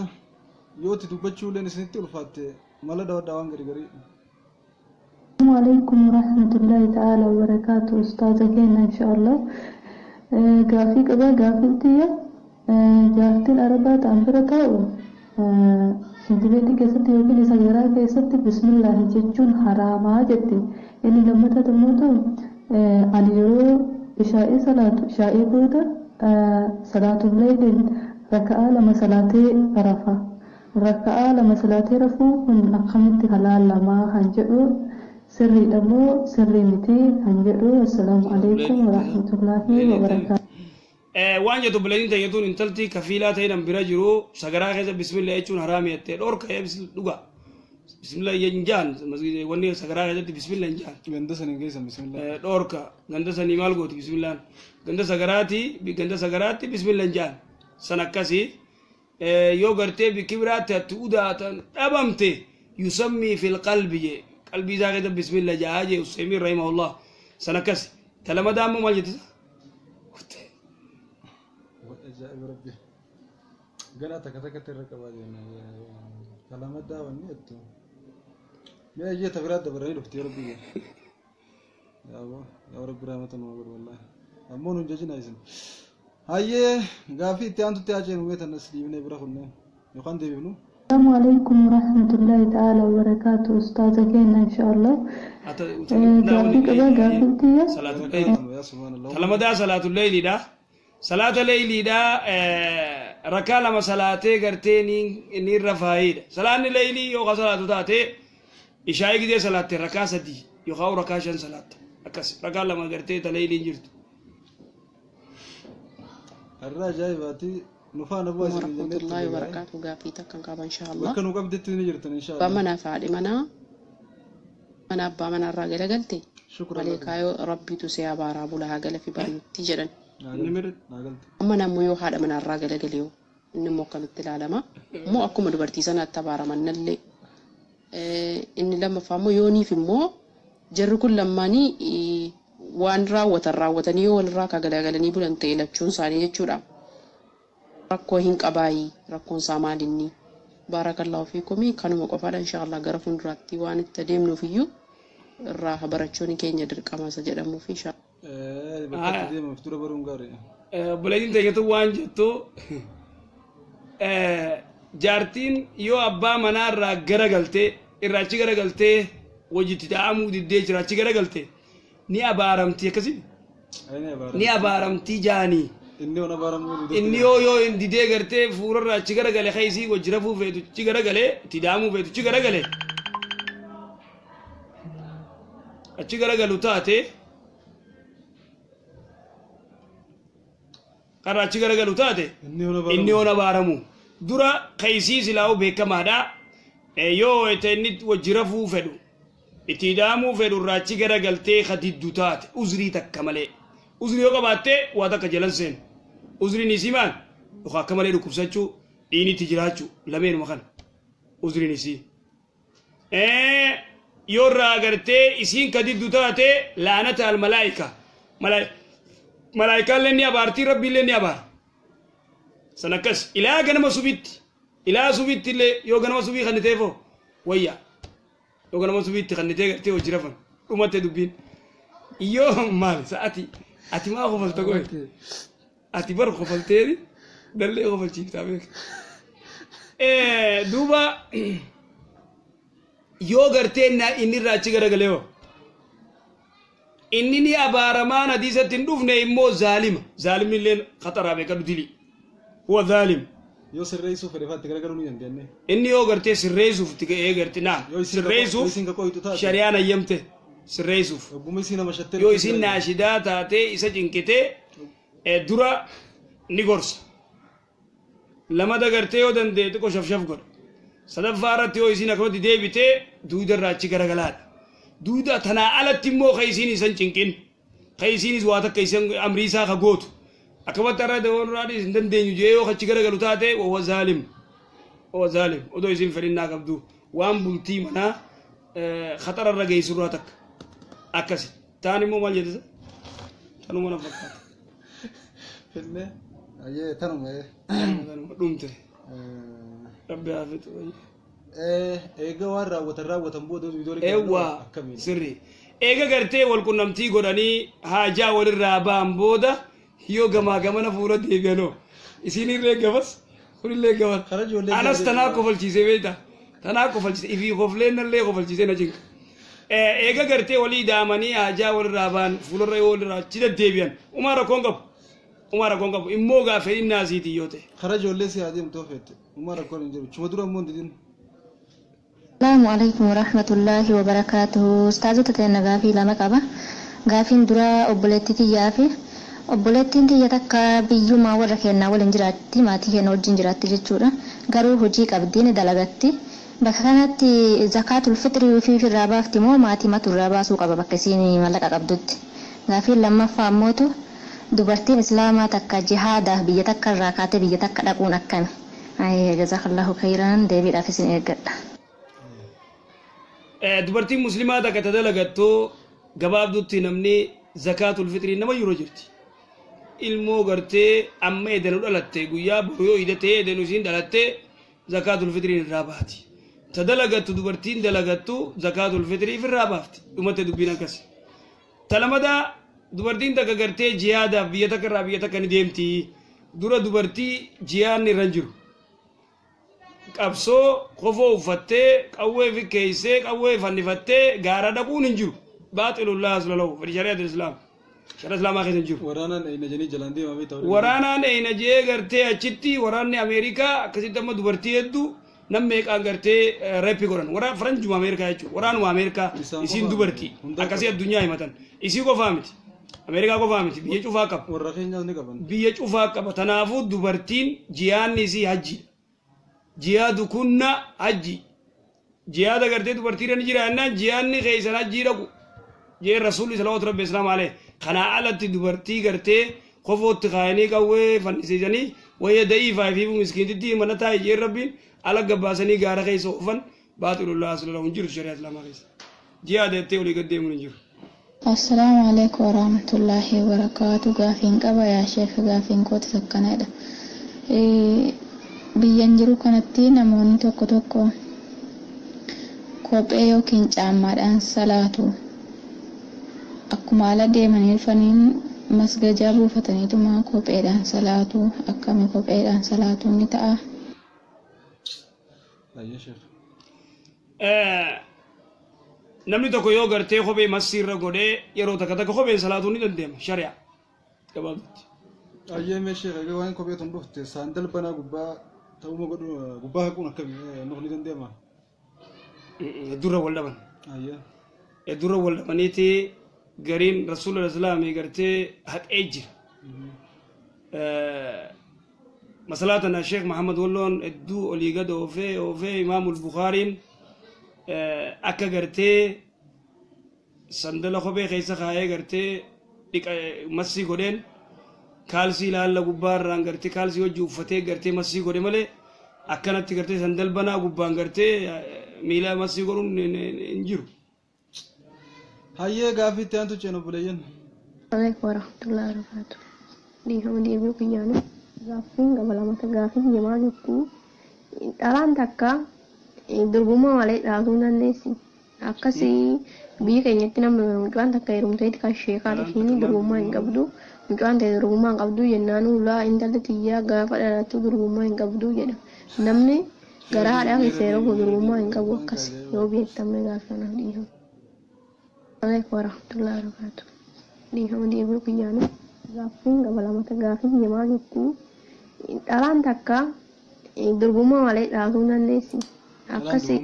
yoo itti dubbachuu illeen isinitti ulfaatte mala dhawadhaa waan gari garii. السلام عليكم ورحمة الله تعالى وبركاته. أستاذة كينا إن شاء الله gaafii qaba. Gaafiin tiyya jaartiin arabaa ta'an bira taa'u shintibeetii keessatti yookiin isa garaa keessatti bismillaahi jechuun haraamaa jetti. Inni lammataa immoo ta'u ani yeroo ishaa'ii salaatu ishaa'ii booda salaatul leeyliin raka'aa 2 salaatee rafa. Raka'aa 2 salaatee rafuu kun akkamitti halaalamaa kan jedhu, sirriidha moo sirrii miti kan jedhu. Assalaamu alaikum warahmatullaahi wabarakaatu. Waan jettu obboleettiin teenya intalti kafiilaa ta'e nan bira jiru sagaraa keessa bismillah jechuun haraami jettee dhoorka. Dhuga bismillah hin jaan, wanni sagaraa keessatti bismillah hin jaan. Ganda saniin geessan bismillah. Dhoorka ganda sanii maal gooti bismillaan ganda sagaraati, ganda sagaraatti bismillah hin jaan san akkasii. Yoo gartee bikki biraatti atti udaatan dhabamte, yusammii fil qalbi jee, qalbii isaa keessa bismillah jaa jee Usaymiin rahimahullah san akkasi. Talamadaa ammoo maal jettisa? Ajaa'iba rabbi. Ganaa takka takkatti irra qabaa jenna. Kalamadaa wanni jettu. Mee ayyee ta biraa dabaranii dhufti rabbi. Yaa rabbi rahmata nu godhu wallahi. Ammoo nun jajina isin. Hayyee, gaafii itti aantutti haa ceenu, mee tanas dhiibnee bira kunneen yookaan deebifnu. السلام عليكم ورحمة الله تعالى وبركاته. أستاذة كينا إن شاء الله gaafii qaba. Gaafiin tiyya Talamadaa salaatu leeyliidha. Salaata leeyliidha rakaa 2 salaatee gartee ni rafaayiidha. Salaanni leeylii yookaan salaatu taate ishaa'ii gizee salaatte rakaa 3 yookaan rakaa 5 salaatta. Akkas rakaa 2 gartee ta leeyliin jirtu. Har'a ajaa'ibaati nu faana bu'aa isin jennee warahmatullahi wabarakaatu. Gaafii takkan qaba inshallah. Bakka nu qabdetti ni jirtan Abbaa inshallah. Manaa fi haadhi manaa mana abbaa manaarraa galagalte maleekaa yoo rabbiitu si abaaraa bula haa gala fi baay'utti jedhan. Amma nammoo yoo haadha manaarraa galagale yoo inni immoo akkamitti ilaalama? Immoo akkuma dubartii sanaatti abaaraman nallee. Inni lammaffaa immoo yooniif immoo jarri kun lamaanii waan raawwatan raawwatanii yoo walirraa ka galagalanii bulan ta'e lachuun isaanii jechuudha. Rakkoo hin qabaayi, rakkoon isaa maalinni? Baarakallahu fiikumii, kanuma qofaadha inshaallah. Gara fuulduraatti waan itti adeemnuuf iyyuu irraa barachuun keenya dirqama isa jedhamuuf inshaallah. Bakka itti deemuuf dura baruun gaarii. Obboleettiin teenyatu waan jettu jaartiin yoo abbaa manaa irraa garagaltee irraa achi garagaltee hojiitti ta'amuu diddee jira achi garagalte ni abaaramti akkasii ni abaaramtii jaanii. Inni yoo abaaramuu didee. Inni yoo hin didee gartee fuurarraa achi garagale keesii wajji rafuu feetu achi garagalee itti daamuu feetu achi garagale achi garagalu taate karra achi garagalu taate inni yoo abaaramu dura keesii silaa'uu beekamaadha. Yoo itti inni wajji rafuu fedhu itti daamuu fedhu irraa achi garagaltee kadiddu taate uzrii takka malee, uzrii yoo qabaatte waa takka jalan seenu. Uzriin isii maal? Yookaan akka malee dhukkubsachuu, dhiinitti jiraachuu, lameenuma kana uzriin isii. Yoo irraa gartee isiin kadiddu taate laanata al malaayika, malaayikaallee ni abaartii, rabbiillee ni abaara san akkas ilaa ganama subitti, ilaa subitti illee yoo ganama subii kan ta'eefoo wayya. Yookaan nama subiitti kannitee gartee hojii rafan dhumatte dubbiin. Yoo maal sa'ati ati maa kofalta goe ati bar kofalteeni dallee kofalchiiftaa beeka. Duuba yoo gartee inni irraa achi garagalee hoo inni ni abaaramaan hadiisatti hin dhufne immoo zaalima, zaalimni illee khataraa beekadhu, dili huwa zaalim. Yoo sirreessuu fedhe faatti garagaruu ni dandeenye. Inni yoo gartee sirreessuuf itti ga'ee gartee naa sirreessuuf shari'aan hayyamte sirreessuuf. Ogguma isii nama shattee. Yoo isin naashidaa taatee isa cinqitee dura ni gorsa. Lamada gartee yoo danda'e xiqqoo shafshaf godha. Sadaffaa irratti yoo isin akkamatti deebitee duuda irraa achi garagalaadha. Duuda tanaa alatti immoo ka isiin isan cinqin, ka isiinis waa takka isan amrii isaa ka gootu. Akkamatti irraa dabaluu hin dandeenyu jee yoo achi garagalu taate wahuwa zaalim. Wahuwa zaalim. Odoo isin fedhinnaa qabdu waan bultii manaa khaxara irra geessurraa takka. Akkasi. Taan immoo maal jedhisa? Tanuma na fakkaata. Fillee. Ayyee tanuma. Tanuma dhumte. Rabbi haa fixu. Eega waan raawwatan raawwatan booda viidiyoo Eewwa sirri. Eega gartee wal qunnamtii godhanii haajaa walirraa ba'an booda yoo gamaa gamana fuula deebi'anoo isinillee gabas kunillee gabas. Anas tanaa kofalchiisee beekta. Tanaa kofalchiisee ifii kofleen nallee kofalchiisee na cinqa. Eega gartee walii daamanii haajaa walirraa ba'an fuularra yoo walirraa achi deddeebi'an umaa rakkoon qabu. Umaa rakkoon qabu immoo gaafa inni asiitii yoo ta'e. Karaa ijoollee si haa deemtu feete umaa rakkoon hin jiru. Chuma dura immoo hin didin. Salaamu alaikum warahmatullaahi wabarakaatuhu. Ustaazota teenya gaafii lama qaba. Gaafiin dura obboleettii tiyyaa fi obboleettiin tiyya takka biyyumaa warra keenyaa waliin jiraatti, maatii keenya wajjin jiraatti jechuudha. Garuu hojii qabdi, ni dalagatti. Bakka kanatti zakaatul fixrii ofii ofirraa baafti moo maatii matu irraa baasuu qaba bakka isiin mallaqa qabdutti? Gaafiin lammaffaa ammootu dubartiin islaamaa takka jihaadaaf biyya takka irraa kaatee biyya takka dhaquun akkami? Jazakallahu khayran, deebiidhaaf isin eeggadha. Dubartiin muslimaa takka ta dalagattu gabaabdutti namni zakaatul fixrii nama yeroo jirti. Ilmoo gartee amma edanu dhalatte guyyaa boru yoo idatee edanu isiin dhalatte zakaatul fixriin irraa baati. Ta dalagattu dubartiin dalagattu zakaatul fixrii irraa baafti. Dhumatte dubbiin akkas. Ta lamadaa dubartiin takka gartee jihaadaaf biyya takka irraa biyya takka ni deemti. Dura dubartii jihaadni irra hin jiru. Qabsoo kofoo uffattee qawwee fikkeessee qawwee fannifattee gaara dhaquun hin jiru. Baaxilullaa asla lahu fi shari'atul islaam. Shari'a islaamaa keessa hin jiru. Waraanaan eeyna jedhanii jalaan deemaa beektaa. Waraanaan eeyna jee gartee achitti waraanni Ameerikaa akkasitti amma dubartii hedduu nam meeqaan gartee reeppi godhan. Waraana faranjuma Ameerikaa jechuudha. Waraanuma Ameerikaa isiin dubartii akkasii addunyaa himatan. Isii qofaa miti. Ameerikaa qofaa miti. Biyya cufaa qaba. Warra keenyaas ni qaban. Biyya cufaa qaba. Tanaafuu dubartiin jihaanni isii hajjiidha. Jihaadu kunna hajji. Jihaada gartee dubartiirra ni jira jennaan jihaanni keessan hajjii dhaqu. Jee rasuulli salawaatu rabbi islaam alayhi. Kanaa alatti dubartii gartee kofootti kaayanii qawwee fannisiisanii wayya da'iifaa fi miskiintitti mana taa'e jee rabbiin ala gabbaasanii gaara keessa oofan baaxilullaa asla hin jiru shari'aa islaamaa keessa. Jihaada jettee olii gad deemuun hin jiru. Assalaamu alaikum warahmatullaahi wabarakaatu. Gaafiin qaba yaa sheek, gaafiin kooti akkanadha. Biyyan jiru kanatti namoonni tokko tokko kophee yookiin caammaadhaan salaatu. Akkuma ala deemanii dhufaniin masgajaa buufataniituma kopheedhaan salaatu. Akkami kopheedhaan salaatuun ni ta'a? Namni tokko yoo gartee kophee masiirra godhee yeroo takka takka kopheen salaatuun ni danda'ama shari'a gabaabatti. Ayyee mee sheekh egaa waan kophee tun dhufte saandal banaa gubbaa ta'uma godhu gubbaa haquun akkami nuuf ni danda'ama? Dura wal dhaban. Ayyee. Dura wal dhabaniiti gariin rasuula islaamii gartee haqee jira. Masalaa tana Sheekh Mahamad Walloon hedduu olii gad oofee oofee Imaamul Bukhaariin akka gartee sandala kophee keessa kaayee gartee dhiqa masii godheen kaalsii laalla gubbaa irraan gartee kaalsii hojii uffatee gartee masii godhe malee akkanatti gartee sandal banaa gubbaan gartee miila masii godhuun hin jiru. Hayyee gaaffii itti aantu ceenu obboleeyyan. Alaikum warahmatullahi wabarakatuh. Dhiifama deebi'uu kiyyaanu gaaffiin qaba lamata gaaffiin himaa jirtu dhalaan takka durbummaa malee dhaatuu dandeessi. Akkasii biyya keenyatti namni mucaan takka heerumteeti kan sheekaa ishiin durbummaa hin qabdu. Mucaan ta'e durbummaa hin qabdu jennaan ulaa intalli tiyyaa gaafa dhalattu durbummaa hin qabdu jedha. Namni garaa haadhaa keessa yeroo gahu durbummaa hin qabu akkas yoo beektamne gaafa kanaaf dhiifama. Alaikum warahmatullahi wabarakatuh. Dhiifama deebi'uu kiyyaanu gaaffiin qaba lamata gaaffii kiyya maal jetti dhalaan takka durbummaa malee dhalatuu hin dandeessi. Akkasii.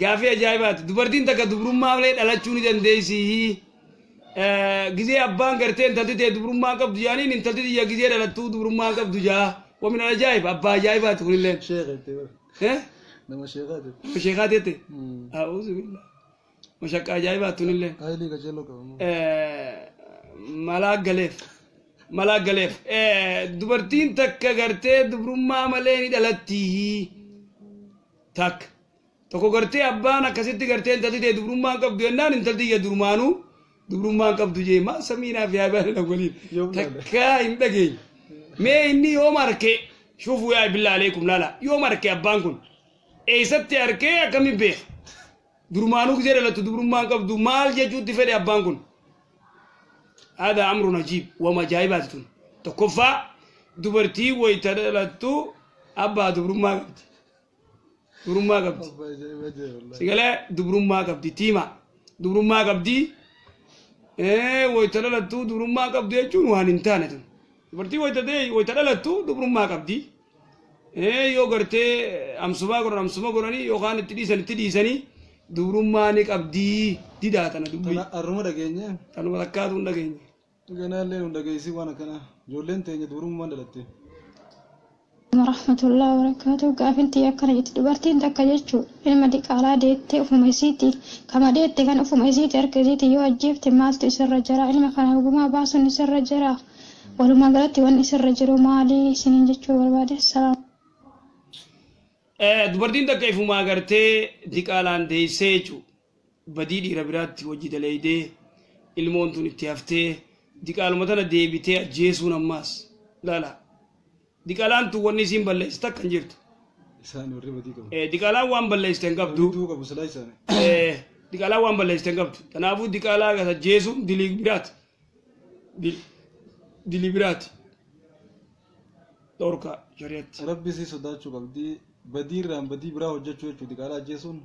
Gaafii ajaa'ibaati. Dubartiin takka dubrummaa malee dhalachuu ni dandeessi. Gizee abbaan gartee intalti ta'e dubrummaa qabdu jaaniin intalti tiyya gizee dhalattuu dubrummaa qabdu jaa. Wamin ajaa'ib abbaa ajaa'ibaati kunillee. Nama sheekaati. Nama sheekaati jette. A'uuzu billah. Mashaqqa ajaa'ibaati tunillee. Haayilii qajeeloo qaba. Malaa galeef. Malaa galeef. Dubartiin takka gartee dubrummaa malee ni dhalatti. Takka. Tokko gartee abbaan akkasitti gartee intalti ta'e dubrummaa hin qabdu jennaan intalti iyya durmaanuu dubrummaa hin qabdu jee maa samiinaa fi yaabaan waliin takka hin dhageenye. Mee inni yoom arke shuufuu yaa billaa aleekum laala yoom arke abbaan kun eessatti arkee akkamiin beeka durmaanuu gisee dhalattu dubrummaa hin qabdu maal jechuutti fedhe abbaan kun. Hada amrun ajiib wama ajaa'ibaati tun tokkoffaa dubartii wayita dhalattu abbaa dubrummaa qabdi. Dubrummaa qabdi. Sigalee dubrummaa qabdi tiima dubrummaa qabdi wayita dhalattu dubrummaa qabdu jechuun waan hin taane tun. Dubartii wayita dhalattu dubrummaa qabdi. Yoo gartee amsumaa godhan amsuma godhanii yookaan itti dhiisan itti dhiisanii dubrummaa ni qabdi didaa tana dubbii. Har'uma dhageenye. Tanuma takkaatu hin dhageenye. Ganaallee nu dhageessi waan akkanaa ijoolleen teenya dubrummaan dhalatte. Warahmatullahi wabarakatuh. Gaafin tiyya akkana jetti dubartiin takka jechuun ilma diqaalaa deettee ofuma isiiti kama deette kan ofuma isiiti harka isiiti yoo ajjeefte maaltu isirra jira ilma kana gumaa baasuun isirra jira walumaa galatti wanni isirra jiru maali isiniin jechuu barbaade salaam. Dubartiin takka ifumaa gartee diqaalaan deessee jechuudha. Badii dhiira biraatti hojii dalaydee ilmoon tun itti haftee diqaaluma tana deebitee ajjeesuun ammaas laala. Diqaalaan tun wanni isiin balleessite takka hin jirtu. Isaan warri badii qabu. Diqaalaan waan balleessite hin qabdu. Badii qabu silaa isaanii. Diqaalaan waan balleessite hin qabdu. Kanaafuu diqaalaa ajjeesuun dilii biraati. Dilii biraati. Dhorka shari'aatti. Rabbi si sodaachuu qabdi. Badii irraan badii biraa hojjechuu jechuudha diqaalaa ajjeesuun.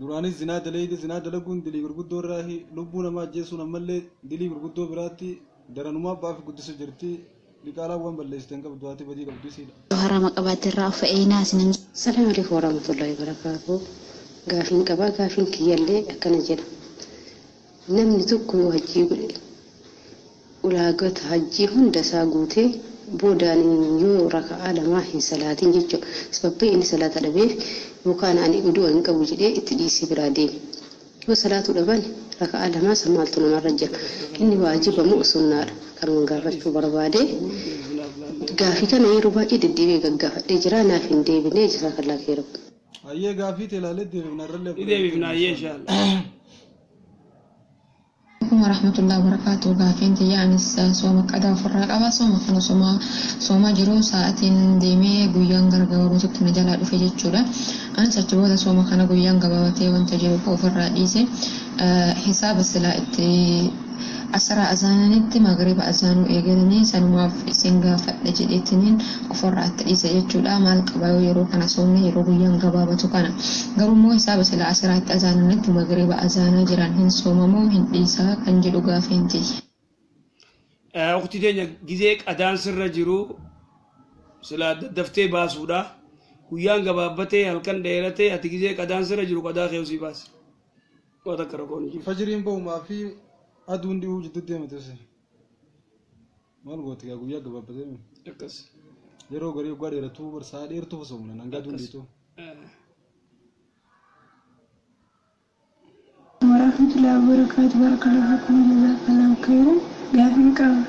Duraanis zinaa dalayde zinaa dalaguun dilii gurguddoo irraa lubbuu namaa ajjeesuun ammallee dilii gurguddoo biraatti daranumaa abbaa fi guddisuu jirti. Diqaalaa waan balleessite hin qabdu haati badii qabdu isiidha. Harama qabaate irraa of eenaa isinin. Salaamu alaikum warahmatullahi wabarakatuh. Gaafiin qabaa gaafiin kiyyallee akkana jedha. Namni tokko yoo hajjii godhe ulaagota hajjii hunda isaa guutee boodaan yoo raka'aa lamaa hin salaatin jechuudha. Sababni inni salaata dhabeef yookaan ani uduu hin qabu jedhee itti dhiisee biraa deeme. Yoo salaatuu dhaban raka'aa lamaa san maaltu namarra jira. Inni waajiba moo sunnaadha? Kanumaan gaafachuu barbaade. Gaafii kana yeroo baay'ee deddeebi'ee gaggaafadhee jira naaf hin deebine jazaakallaa khairan. Ayyee gaafii ta'e ilaalee deebifna irrallee. Ni deebifna ayyee inshaAllah. Warahmatullahi wabarakatuh. Gaafiin tiyya anis sooma qadaa ofirraa qaba. Sooma kana soomaa jiru sa'aatiin deemee guyyaan gara gabaabatutti na jalaa dhufe jechuudha. Anis achi booda sooma kana guyyaan gabaabatee wanta jiru ofirraa dhiise. Hisaaba silaa itti asara azaananitti magriba azaanuu eegalanii sanumaaf isin gaafadha jedheetiniin ofirraa itti dhiise jechuudha. Maal qaba yoo yeroo kana soomne yeroo guyyaan gabaabatu kana. Garuu immoo hisaaba silaa asiraatti azaananitti magriba azaanaa jiran hin soomamoo hin dhiisaa kan jedhu gaafiin tiyya. Waqtii teenya gizee qadaan sirra jiru silaa daddaftee baasuudha. Guyyaan gabaabbatee halkan dheeratee ati gizee qadaan sirra jiru qadaa kee osii baasi. Waa takka rakkoon hin jiru. Fajiriin bahumaa fi aduun dhihuu jidduu deemate osoo. Maal gooti gaa guyyaa gabaabbatee mi? Akkas. Yeroo garii waggaa dheeratuu barsaa dheertuu osoo humna hanga aduun dhiitu. Warahmatullahi wabarakatuh. Barakallahu fikum jazakallahu khairan. Gaafiin qaba.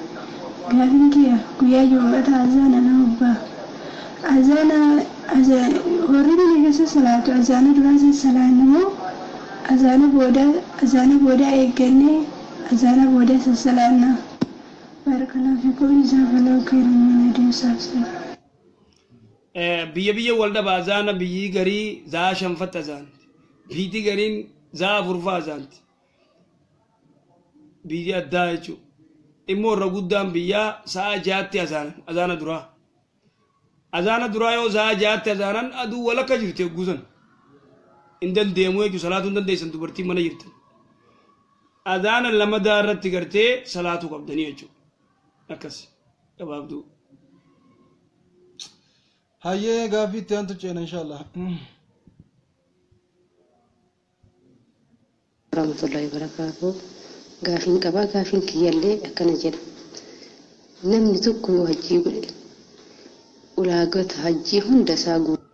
Gaafiin kiyya guyyaa jum'ata azaana nama ba'a. Azaana warri biyya keessa salaatu azaana duraa salaanni moo azaana booda eeggannee azaana booda sassalaanna. Barakallahu fikum jazakallahu khairan min adeemsaaf. Biyya biyya wal dhaba azaana biyyi garii zaa shanfatta azaanti. Biyyi gariin zaa afurfaa azaanti. Biyyi addaa jechuudha. Immoo irra guddaan biyyaa sa'a 6tti azaanan azaana duraa. Azaana duraa yoo sa'a 6tti azaanan aduu walakka jirti guusan. Hin dandeemu jechuudha salaatuu hin dandeessan dubartiin mana jirtan. Azaana lamadaa irratti gartee salaatuu qabdanii jechuudha. Akkas gabaabduu. Hayyee gaaffii itti aantu ceena inshaallah. Warahmatullahi wabarakatuh. Gaafiin qabaa gaafiin kiyyallee akkana jedha. Namni tokko yoo hajjii godhe ulaagota hajjii hunda isaa guutuu.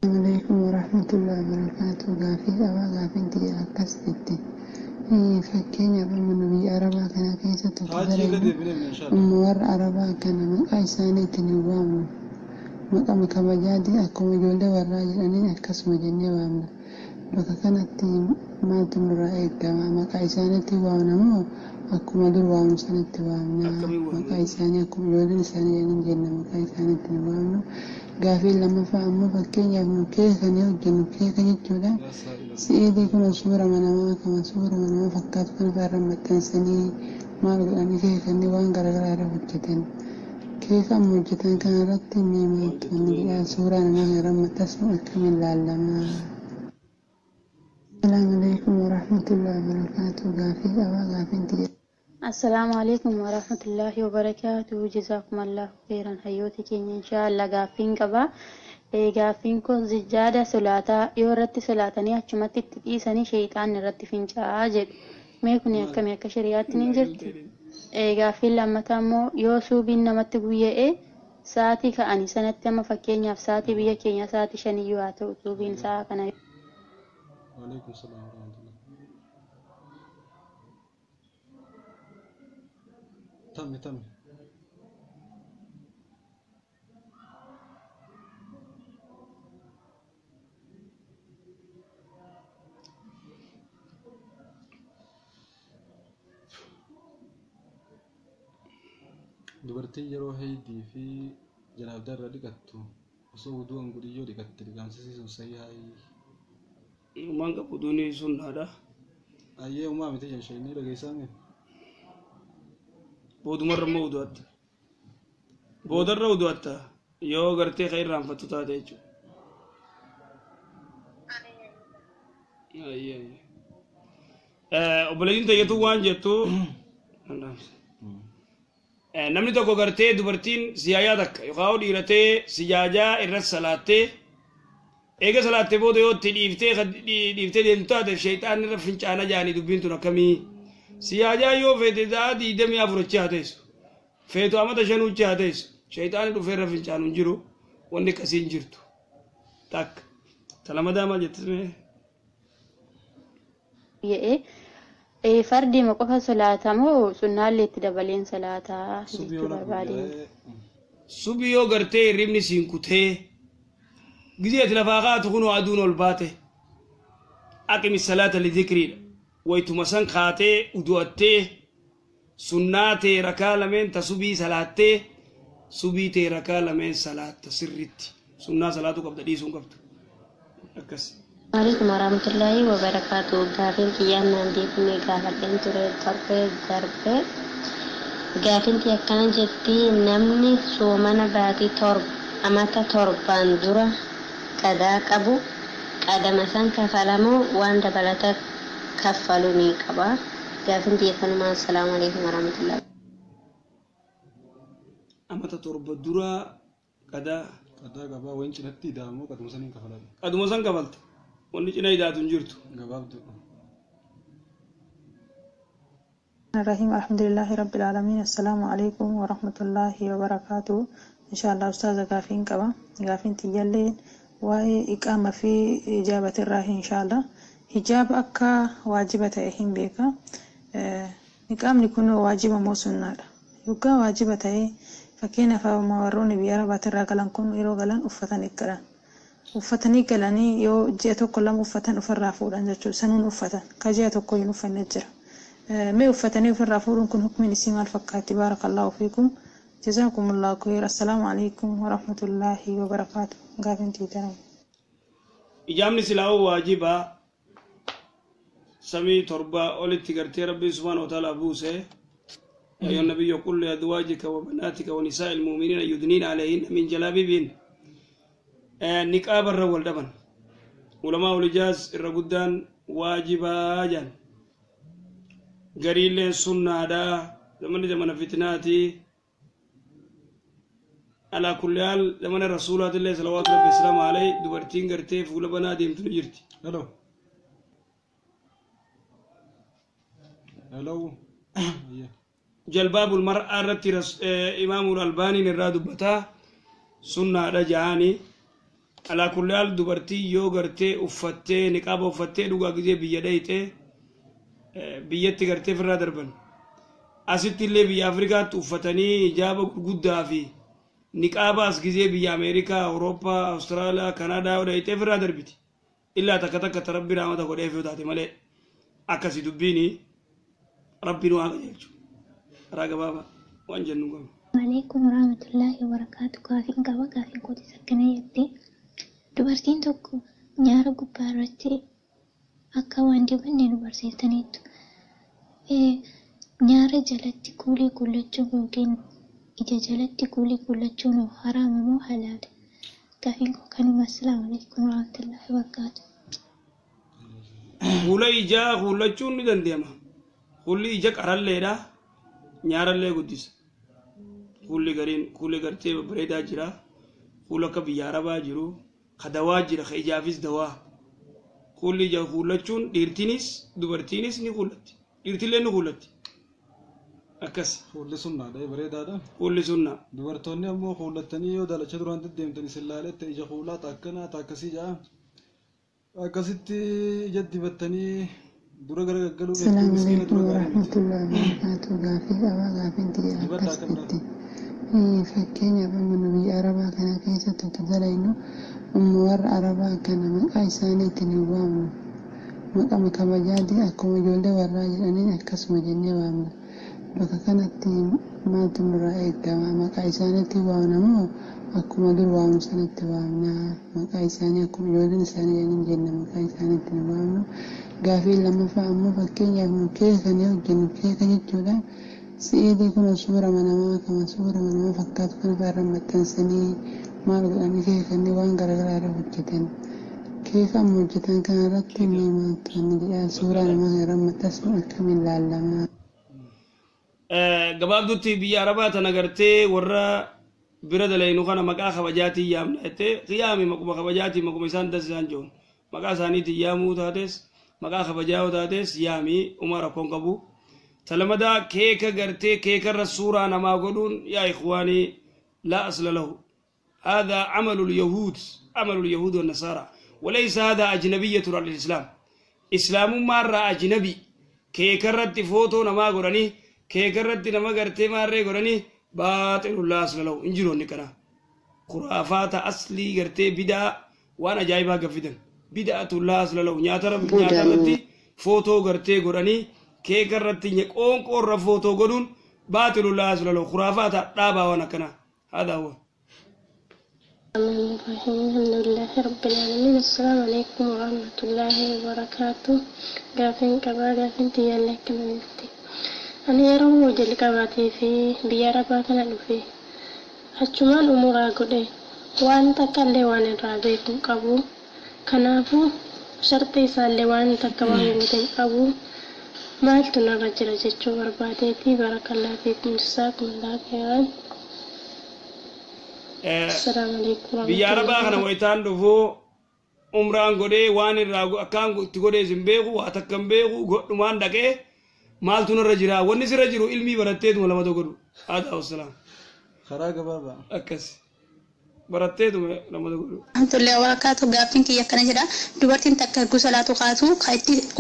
Alaikum warahmatullahi wabarakatuh. Gaafii qabaa gaafiin tiyya akkas jetti. Fakkeenyaaf amma nu biyya Arabaa kana keessatti Hajji irra deebinee inshaallah. Amma warra Arabaa kana maqaa isaaniitiin hin waamnu. Maqama kabajaatiin akkuma ijoollee warraa jedhaniin akkasuma jennee waamna. Bakka kanatti maaltu nurraa eegama? Maqaa isaaniitti waamna moo akkuma dur waamnu sanatti waamna? Maqaa isaanii akkuma ijoolleen isaanii jedhaniin jenna maqaa isaaniitti hin waamnu. Gaafiin lammaffaa ammoo fakkeenyaaf nu keeka ni hojjennu keeka jechuudha. Si'ilii kun suura namaa kama suura namaa fakkaatu kan irra maxxansanii maal godhanii keekanni waan garaagaraa irra hojjetan. Keeka amma hojjetan kana irratti mee maaltu inni jedhaa suuraa namaa kana irra maxxansuun akkamiin ilaallama? Salaamu alaikum warahmatullahi wabarakatuh. Gaafii qabaa gaafiin tiyya. Assalaamu alaikum warahmatullahi wabarakatuh. Jazakumullahu khairan hayyoota keenya inshaallah gaaffiin qaba. Gaaffiin kun zijjaada solaataa yoo irratti solaatanii achumatti itti dhiisanii sheeyxaan irratti fincaa'aa jedhu. Mee kun akkamii akka shari'aatti ni jirti? Gaaffiin lammataa immoo yoo suubiin namatti guyya'ee sa'aatii ka'anii sanatti amma fakkeenyaaf sa'aatii biyya keenyaa sa'aatii 5 haa ta'u suubiin sa'a kana. Waalaikum salaam warahmatullah. Tammi tammi. Dubartiin yeroo heydii fi janaabdaa irraa dhiqattu osoo wuduun gudiyyoo dhiqatte dhiqamsisiisuun sayyaa'ii. Uumaan qabu wuduun sunnaadha. Ayyee uumaa miti jenshee dhageessaa mee? Boodumarra immoo wudu'atta. Boodarra wudu'atta yoo gartee kan irraanfattu taate jechuudha. Ayyee. Obboleettiin tayyatu waan jettu. Namni tokko gartee dubartiin siyaayaa takka yookaan dhiiratee sijaajaa irratti salaattee eega salaattee booda yoo itti dhiiftee deemtu taate sheexaan irra fincaana jaanii dubbiin tun akkamii siyaajaa yoo feete sa'a 24 achi haa teessu feetu amata 5 achi haa teessu sheexaan dhufee irra fincaanu hin jiru wanni akkasii hin jirtu takka talamadaa maal jettis mee? Fardi ma qofa solaatamoo sunnaallee itti dabaleen salaataa jechuu barbaadeen. Subii yoo gartee hirribni siin kutee gizee ati lafaa kaatu kunoo aduun ol baate aqimi salaata lidikriidha waytuma san kaatee udu'attee sunnaa tee rakaa lameen ta subii salaattee subii tee rakaa lameen salaatta sirritti sunnaa salaatuu qabda dhiisuu hin qabdu akkas. Alaikum warahmatullahi wabarakatuh. Gaafiin kiyyaan naan deebinee gaafadheen ture torbee darbe. Gaafiin tiyya akkana jetti namni soomana baatii torba amata 7 dura qadaa qabu qadama san kafalamoo waan dabalata kaffaluu ni qaba. Gaafiin tiyya kanumaa. Assalaamu alaikum warahmatullahi. Amata 7 dura qadaa. Qadaa qabaa wayin cinatti ida'amoo qaduma saniin kafalama. Qaduma san kafalta. Wanni cina idaatu hin jirtu. Gabaabduu. الرحيم الحمد لله رب العالمين السلام عليكم ورحمة الله وبركاته إن شاء الله أستاذ غافين كبا غافين تجلين واي إقامة في إجابة الراهي إن شاء الله حجاب أكا واجبة إهم بيكا إقام لكون واجبة مو سنة يوكا واجبة إيه فكينا فما وروني بياربات الراقلان كون إيرو غلان أفتن إكران uffatanii galanii yoo ji'a tokko lama uffatan ofirraa fuudhan jechuudha. Sanuun uffatan ka ji'a tokko hin uffanne jira. Mee uffatanii ofirraa fuudhuun kun hukumiin isii maal fakkaatti? Baarakallahu fiikum. Jazaakumullahu khayr. Assalaamu alaikum warahmatullaahi wabarakaatu. Gaafin tiitanam. Ijaabni silaa'uu waajibaa samii torba olitti gartee Rabbiin subhaana wa ta'ala buuse. يا أيها النبي قل لأزواجك وبناتك ونساء المؤمنين يدنين عليهن من جلابيبهن. نقاب الرول دبن علماء الإجاز الرقدان واجبا جان قريل سنة دا زمن زمن فتناتي على كل حال زمن الرسولات الله صلوات ربي السلام عليه دبرتين قرتي فول بنا ديم تنجرتي. هلو هلو. جلباب المرأة رتي إمام الألباني نراد بتا سنة رجعاني على كل حال دبرتي يو قرتي أفتي نقاب أفتي دوغا جزي بيدايته بيتي قرتي فرا دربن أستي اللي بي أفريقيا تفتني إجابة قدا في نقاب أسجزي بي أمريكا أوروبا أستراليا كندا ودايته فرا دربتي إلا تكتك تربي رحمة قد إفيو تاتي مالي أكسي دبيني ربي نوعا جلجو راقب بابا وانجل نقوم. عليكم ورحمة الله وبركاته. Gaafiin qaba. Gaafiin kootis akkana jetti. Dubartiin tokko nyaara gubbaa irratti akka waan dibanne nu barsiiftaniittu. Nyaara jalatti kuulii kullachuun yookiin ija jalatti kuulii kullachuun haraama moo halaala? Gaafiin koo kanuma. Assalaamu alaikum warahmatullahi wabarakaatu. Kuula ijaa kullachuun ni danda'ama. Kuulli ija qaralleedha. Nyaarallee guddisa. Kuulli gariin kuulli gartee babbareedaa jira. Kuula akka biyya Arabaa jiru. Ka dawaa jira ka ijaafis dawaa. Kuulli ija kuullachuun dhiirtiinis dubartiinis ni kuullatti. Dhiirtillee ni kuullatti. Akkas. Kuulli sunnaadha bareedaadha. Kuulli sunnaa. Dubartoonni ammoo kuullattanii yoo dalacha duraan deddeemtan isin laalette ija kuulaa akkanaa akkasii ja'a. Akkasitti ija dibattanii dura garagaggaluu Salaamu alaikum warahmatullahi wabarakatuh. Gaafii qaba. Gaafiin tiyya akkas jetti. Fakkeenyaaf amma nu biyya Arabaa kana keessatti otoo dalaynu umma warra Arabaa kana maqaa isaaniitiin hin waamnu. Maqama kabajaatiin akkuma ijoollee warraa jedhaniin akkasuma jennee waamna. Bakka kanatti maaltu nurraa eegama? Maqaa isaaniitiin waamna moo akkuma dur waamnu sanatti waamna? Maqaa isaanii akkuma ijoolleen isaanii jedhaniin jenna maqaa isaaniitiin hin waamnu. Gaafii lammaffaa ammoo fakkeenyaaf nu keeka kan hojjennu keeka jechuudha. Si'ilii kun suura namaa kama suura namaa fakkaatu kana fa'aa irra maxxansanii maal godhanii keeka kanneen waan garaagaraa irra hojjetan. Keeka amma hojjetan kana irratti mee maaltu inni jedhaa suuraa namaa kana irra maxxansuun akkamiin ilaallama? Gabaabdutti biyya Arabaa tana gartee warra bira dalaynu kana maqaa kabajaatiin yaamna jettee qiyaami maquma kabajaatiin maquma isaan tasisaan jiru. Maqaa isaaniitiin yaamuu taates maqaa kabajaa taates yaami uma rakkoon qabu. Talamadaa keeka gartee keekarra suuraa namaa godhuun yaa ikhwaanii laa asla lahu. هذا عمل اليهود عمل اليهود والنصارى وليس هذا أجنبية على الإسلام. إسلام مرة أجنبي كيكرت فوتو نما غراني كيكرت نما غرتي ماري غراني باطل لا أصل له إنجلون نكنا خرافات أصلي غرتي بدع وأنا جايبها قفدا بدعة لا أصل له نياترتي فوتو غرتي غراني كيكرت نيكون قرة فوتو غدون باطل لا أصل له خرافات دابا وأنا كنا هذا هو. الرحمن الرحيم. الحمد لله رب العالمين. السلام عليكم ورحمة الله وبركاته. قافين كبا قافين تيالك كمنتي أنا يرو جل كباتي في بيارة باتنا لفي أجمال أمور أقوله وأن تكلي وأن رابيكم قبو كنافو شرطي سالي وأن تكوان قوتين قبو مالتنا رجل جتشو برباتي. بارك الله فيكم جزاكم الله خيرا. Biyya Arabaa kana wayitaan dhufuu umraan godhee waan irraa akkaan itti godhee hin beeku waa takka hin beeku godhumaan dhaqee maaltu narra jira wanni sirra jiru ilmii baratteetuma lamata godhu haa ta'u salaam. Karaa gabaabaa. Akkas baratteetuma lamata godhu. Alhamdulillah wabarakaatu. Gaaffiin kiyya akkana jedha. Dubartiin takka ergu salaatu kaatu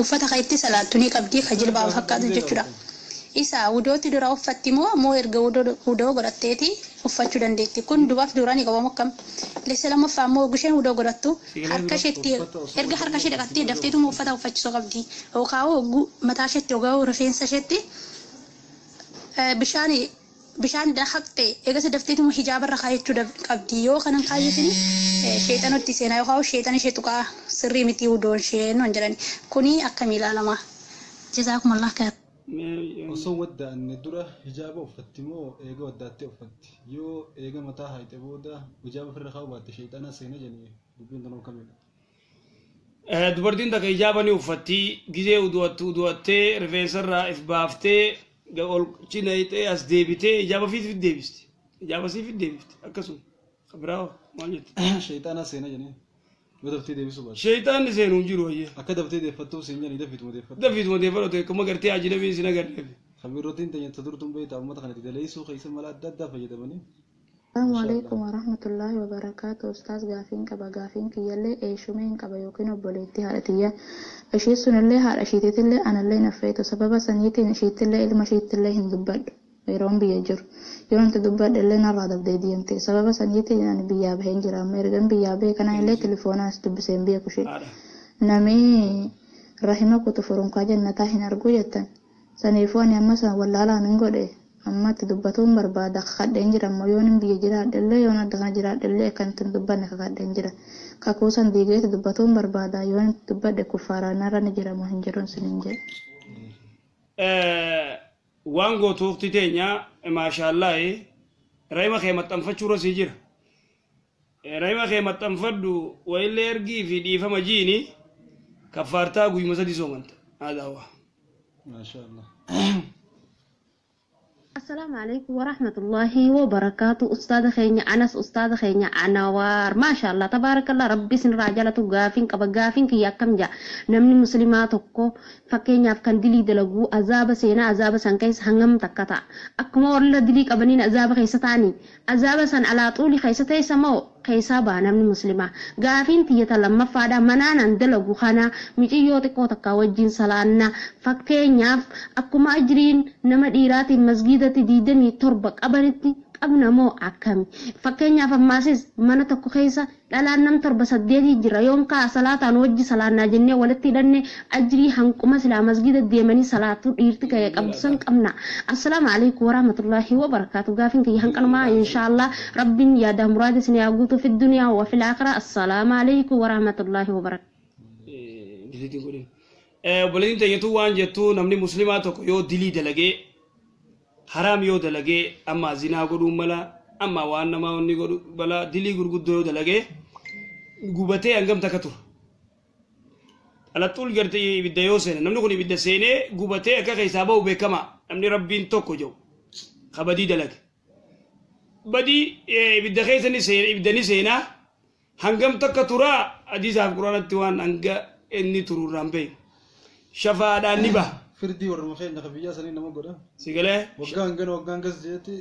uffata ka itti salaattu ni qabdi ka jilbaa fakkaatu jechuudha. Isa wudooti dura uffatti moo erga wudoo godhatteeti uffachuu dandeetti. Kun dubaaf dura ni qabamu akkam. Lessa lammaffaa immoo ogisheen wudoo godhattu harka isheetti erga harka ishee dhaqattee dafteetuma uffata uffachisuu qabdi. Yookaan mataa isheetti yookaan rifeensa isheetti bishaan Bishaan haqxe eegasa dafteetuma hijaaba irra kaayachuu qabdi. Yoo kanan kaayyatin sheexanutti seenaa yookaan sheexan ishee tuqaa sirrii miti udoon ishee noon jedhani. Kuni akkamii ilaalama? Jazaakumallah khayr. Osoo wadda'anne dura hijaaba uffatti moo eega waddaattee uffatti? Yoo eega mataa haayite booda hijaaba ofirra kaa'uu baatte sheexana seena jedhanii dubbiin tanuu kamidha? Dubartiin takka hijaaba ni uffatti, gizee udu'attu udu'attee rifeensarraa if baaftee ol cinayxee as deebitee hijaaba fiif deebisti. Hijaaba siif deebifti akkasuma. Biraa maal jette? Sheexana seena jedhanii. Yoo daftee deebisuu baatte. Sheexaanni seenu hin jiru wayyee. Akka daftee deeffattuuf siin jedhanii dafituma deeffattu. Dafituma deeffadhu akkuma gartee ajnabiin sin agarreef. Kabiirrotiin teenya durtuun beektaa uummata kana daleessuu keessa mala adda addaa fayyadamanii. Assalamu alaikum warahmatullahi wabarakatuh. Ustaaz, gaafiin qaba. Gaafiin kiyyallee eeshumeen qaba yookiin obboleettii haadha tiyya. Ishee sunillee haadha isheetitillee anallee naffeetu. Sababa saniitiin isheettillee ilma isheettillee hin dubbadhu. Yeroon biyya jiru. Yeroo itti dubbadhu illee narraa dabdee deemte. Sababa saniitiin ani biyyaa baheen jira. Amma ergan biyyaa bahee kana illee tilifoonaas dubbisee hin beeku ishee. Namni rahima kutu furunkaa jannataa hin argu jettan. Saniifuu ani amma sana wallaalaan hin godhe. Amma itti dubbatuun barbaada, kakadheen jira. Ammoo yoon hin biyya jiraadhellee, yoon adda kana jiraadhellee akkan itti hin dubbanne kakadheen jira. Kakuu san diigee itti dubbatuun barbaada. Yoon itti dubbadhe kuffaaraan narra ni jira moo hin jiruun sinin jedhe. Waan gootu ukti teenya, maashaallahi, rahima kee maxxanfachuurra sii jira. Rahima kee maxxanfadhu, wayillee ergii fi dhiifama jiini, kaffaartaa guyyuma 3 soomanta. Haadha. Maashaallah. السلام عليكم ورحمة الله وبركاته. أستاذ خيني أنس، أستاذ خيني أنوار، ما شاء الله تبارك الله، ربي سن راجلة. غافين قبا، غافين كي كم جا نمني مسلمات tokko fakkeenyaaf kan dilii dalaguu azaaba seenaa, azaaba san keessa hangam takka ta'a? Akkuma warra dilii qabaniin azaaba keessa ta'anii azaaba san alaa xuuli keessa teessa moo keessaa ba'a namni muslimaa? Gaafiin tiyyata lammaffaadha, manaanan dalagu kana miciyyoo xiqqoo takka wajjin salaanna. Fakkeenyaaf akkuma ajriin nama dhiiraatiin masgiidatti 27 qabanitti qabna moo akkami? Fakkeenyaaf ammaasis mana tokko keessa dhalaan nam torba saddeetii jira. Yoom kaa salaataan wajji salaannaa jennee walitti hidhanne ajrii hanquma silaa masgiida deemanii salaatuu dhiirti ga'e qabdu san qabna. Assalaamu alaikum warahmatullaahi wabarakaatu. Gaafiin kiyya hanqanumaa. Inshaallah rabbiin yaada muraada isin haa guutuu fi duniyaa wa fil aakhira. Assalaamu alaikum warahmatullaahi wabarakaatu. Obboleettiin teenyatu waan jettu, namni muslimaa tokko yoo dilii dalagee, haraam yoo dalagee, amma zinaa godhuun mala, amma waan namaa wanni godhu mala, dilii gurguddoo yoo dalagee gubatee hangam takka tura? Alaxuul gartee ibidda yoo seene, namni kun ibidda seenee gubatee akka keessaa bahu beekama. Namni rabbiin tokko jiru ka badii dalage. Badii ibidda keessa ni seena, ibidda ni seenaa, hangam takka turaa? Hadiisaaf quraanatti waan hanga inni turu irraan beeku. Shafaadhaan ni baha. Firdii warra keenya ka biyyaa sanii nama godha. Si galee? Waggaa hangana, waggaa hangas jeetti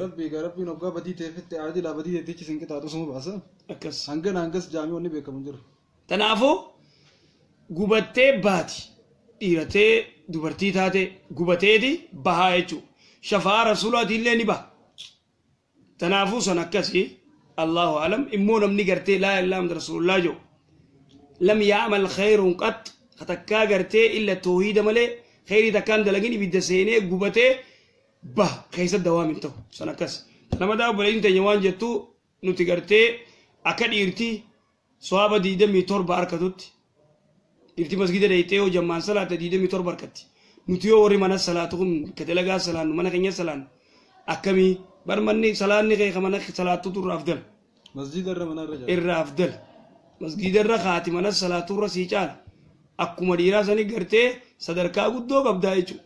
rabbii gaa rabbiin waggaa badii ta'eefitti aadilaa badii ta'eetichi sin qixaaxu suma baasa. Akkas. Hangana hangas jaamii wanni beekamu hin jiru. Kanaafuu gubattee baati. Dhiiratee dubartii taate gubateeti bahaa jechuudha. Shafaa rasuulaatii illee ni baha. Kanaafuu san akkasii, Allahu alam. Immoo namni gartee laa ilaaha illallah rasuulullah jedhu, lam ya'mal khayrun qat, takkaa gartee illa toohida malee khayrii takkaan dalagin, ibidda seenee gubatee baha, keessa dawaam hin ta'u san akkas. Nama daa obboleettiin teenya waan jettu, nuti gartee akka dhiirtii sawaaba 27 harkatutti, dhiirtii masgida dheeyxee yoo jammaan salaate 27 harkatti. Nuti yoo warri mana salaatu kun ka dalagaa salaannu, mana keenya salaannu akkamii? Bar manni salaanni kee mana salaattutu irra afdal. Masjida irra mana irra jira. Irra afdal. Masgida irra kaati mana salaatu irra sii caala. Akkuma dhiiraa sanii gartee sadarkaa guddoo qabdaa jechuudha.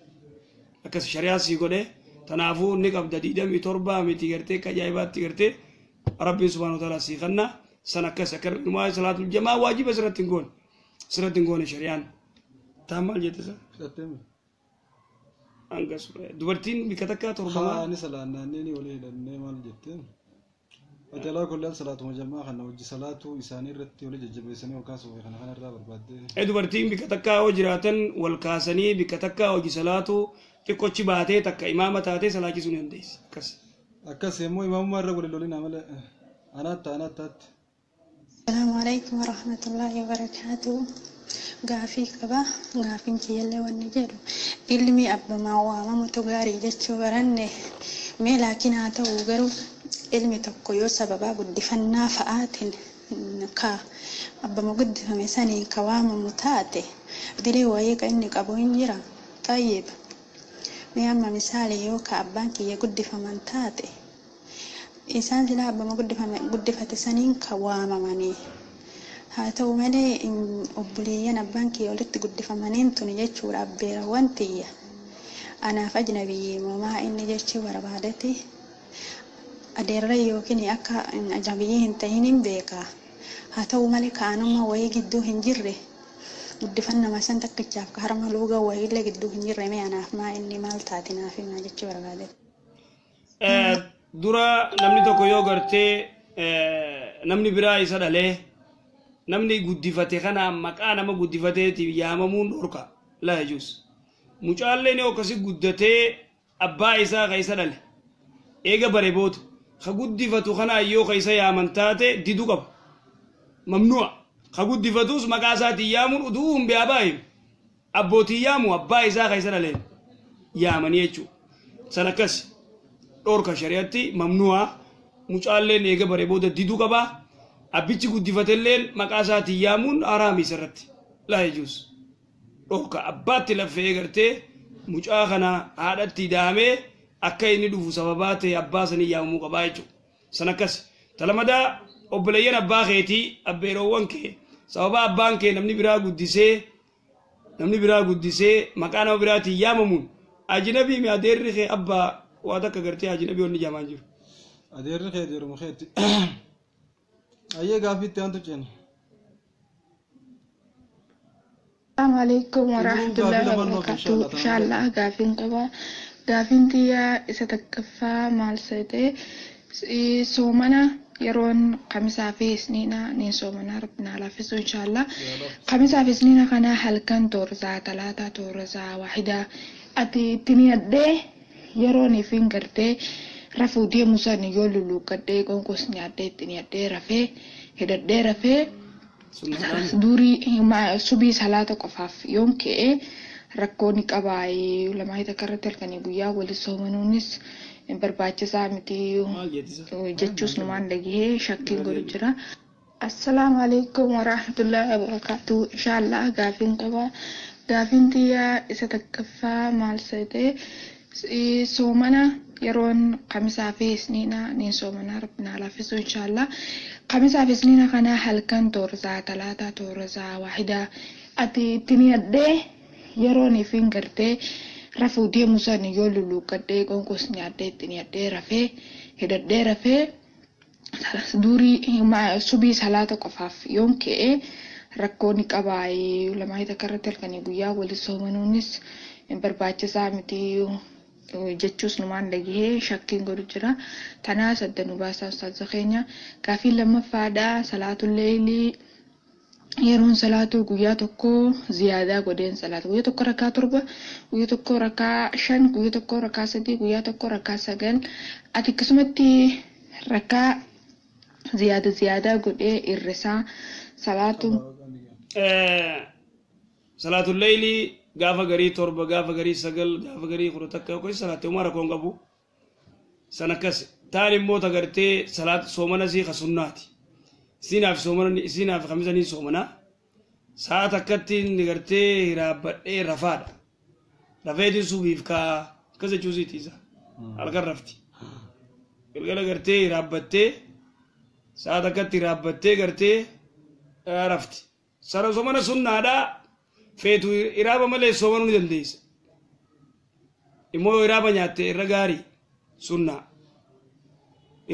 Akkas shari'aa sii godhee, tanaafuu inni qabda 27 miti gartee akka ajaa'ibaatti gartee rabbiin subhaanahu wa ta'ala sii kanna san akkas. Akka numaa salaatul jamaa waajiba sirratti hin goone, sirratti hin goone shari'aan. Taan maal jette sa? Hanga dubartiin bikka takkaa torbamaa. Haa, ni salaannaa ni walii hidhannee maal jette? Ati alaa kullaan salaatuma jamaa kana hojii salaatuu isaanii irratti walii jajjabeessanii ol kaasuu kana kanarraa barbaaddee. Dubartiin bikka takkaa yoo jiraatan wal kaasanii bikka takkaa hojii salaatu xiqqochi baatee takka imaama taatee salaachisuu ni dandeessi. Akkas. Akkas immoo imaamummaa irra walii lolinaa malee anaatti anaatti. Asalaamu alaikum warahmatullaahi wabarakaatuh. Gaafii qaba. Gaafiin kiyyallee wanni jedhu, ilmi abbamaa waamamutu gaarii jechuu baranne. Mee laakiin haa ta'u garuu ilmi tokko yoo sababaa guddifannaa fa'aatiin ka abbama guddifame saniin ka waamamu taate dilee wayii ka inni qabu hin jira. Xayyib. Mee amma misaali yoo ka abbaan kiyya guddifaman taate isaan silaa abbama guddifate saniin ka waamamanii. Haa ta'u malee obboleeyyan abbaan kiyya walitti guddifamaniin tuni jechuudha abbeerawwan tiyya. Anaaf ajnabiyyi moomaa inni jechuu barbaadeti. Adeerra yookiin akka ajnabiyyii hin ta'in hin beeka. Haa ta'u malee kaanuma wayii gidduu hin jirre guddifannama san takkichaaf ka harma luuga wayiillee gidduu hin jirre mee anaaf maa inni maal taati naaf himaa jechuu barbaadeti. Dura namni tokko yoo gartee namni biraa isa dhalee namni guddifate kana maqaa nama guddifateetiif yaamamuun dhorka laa yajuus. Mucaalleen yoo akkasi guddatee abbaa isaa ka isa dhale eega bare booda ka guddifatu kana yoo ka isa yaaman taate didu qaba. Mamnu'a ka guddifatus maqaa isaatiin yaamuun utuu hin beekaa abbootii yaamu abbaa isaa ka isa dhaleen yaamanii jechuudha. San akkas dhorka shari'atti mamnu'a mucaalleen eega bare booda diduu qaba. Abbichi guddifatelleen maqaa isaatiin yaamuun haraami isarratti laa yajuus. Dhorka abbaatti laffee gartee mucaa kana haadhatti daamee akka inni dhufu sababaa ta'e abbaa sanii yaamamuu qabaa jechuudha. San akkas talamadaa obboleeyyan abbaa keetii abbeeroowwan kee sababa abbaan kee namni biraa guddisee maqaa nama biraatiin yaamamuun ajnabii mi adeerri kee abbaa waa takka gartee ajnabii wanni jaamaan jiru. Adeerri kee adeeruma keetti. Ayyee gaaffii itti aantu ceena. Assalamu alaikum warahmatullahi wabarakatuh. Inshallah gaafiin qaba. Gaafiin tiyyaa isa takkaffaa maal ta'e soomana yeroon kamisaa fi isniina ni soomana rabbina laafisu inshallah. Kamisaa fi isniina kana halkan toorsaa talaataa toorsaa wahidaa ati ittiin yaddee yeroon ifin gartee rafuu deemu san yoo lulluuqqadhee qoonqos nyaadhee ittiin yaddee rafee hidhadhee rafee durii subii salaata qofaaf yoon ka'e rakkoo ni qabaa lamaa takka irratti halkanii guyyaa wali soomanuunis barbaachisaa miti jechuus numaan dhagahee shakkiin godhu jira. Assalaamu alaikum warahmatullahi wabarakatuh. Inshallah gaafiin qaba. Gaafiin tiyyaa isa takkaffaa maal ta'e soomana yeroon kamisaa fi isniina ni soomana rabbina laafisu inshallah. Kamisaa fi isniina kana halkan toorsaa talaataa toorsaa wahidaa ati ittiin yaddee yeroon ifin gartee rafuu deemu san yoo lulluuqqadhee qoonqos nyaadhee ittiin yaddee rafee hidhadhee rafee durii subii salaata qofaaf yoon ka'e rakkoo ni qabaa lamaa takka irratti halkanii guyyaa wali soomanuunis barbaachisaa miti jechuus numaan dhagahee shakkiin godhu jira. Tanaas adda nu baasaa ustaaza keenya. Gaafiin lammaffaadha salaatul leelii yeroon salaatu guyyaa tokko ziyaadaa godheen salaatu guyyaa tokko rakkaa 7 guyyaa tokko rakkaa 5 guyyaa tokko rakkaa 3 guyyaa tokko rakkaa 9 ati akkasumatti rakkaa ziyaadaa godhee irrisaa salaatu. Salaatul leelii gaafa garii 7 gaafa garii 9 gaafa garii 11 yookiin salaatee umara koon qabu san akkas taan immoo tagartee salaat soomana sii kasunnaati sinaaf soomana sinaaf kamisanii soomana sa'a takkatti inni gartee hiraabbadhee rafaadha rafeetiin subiif kaa akkas jechuusiiti isa halkan rafti galgala gartee hiraabbattee sa'a takkatti hiraabbattee gartee rafti sana soomana sunnaadhaa feetu iraaba malee soomanuu ni dandeessa. Immoo iraaba nyaatte irra gaarii sunnaa.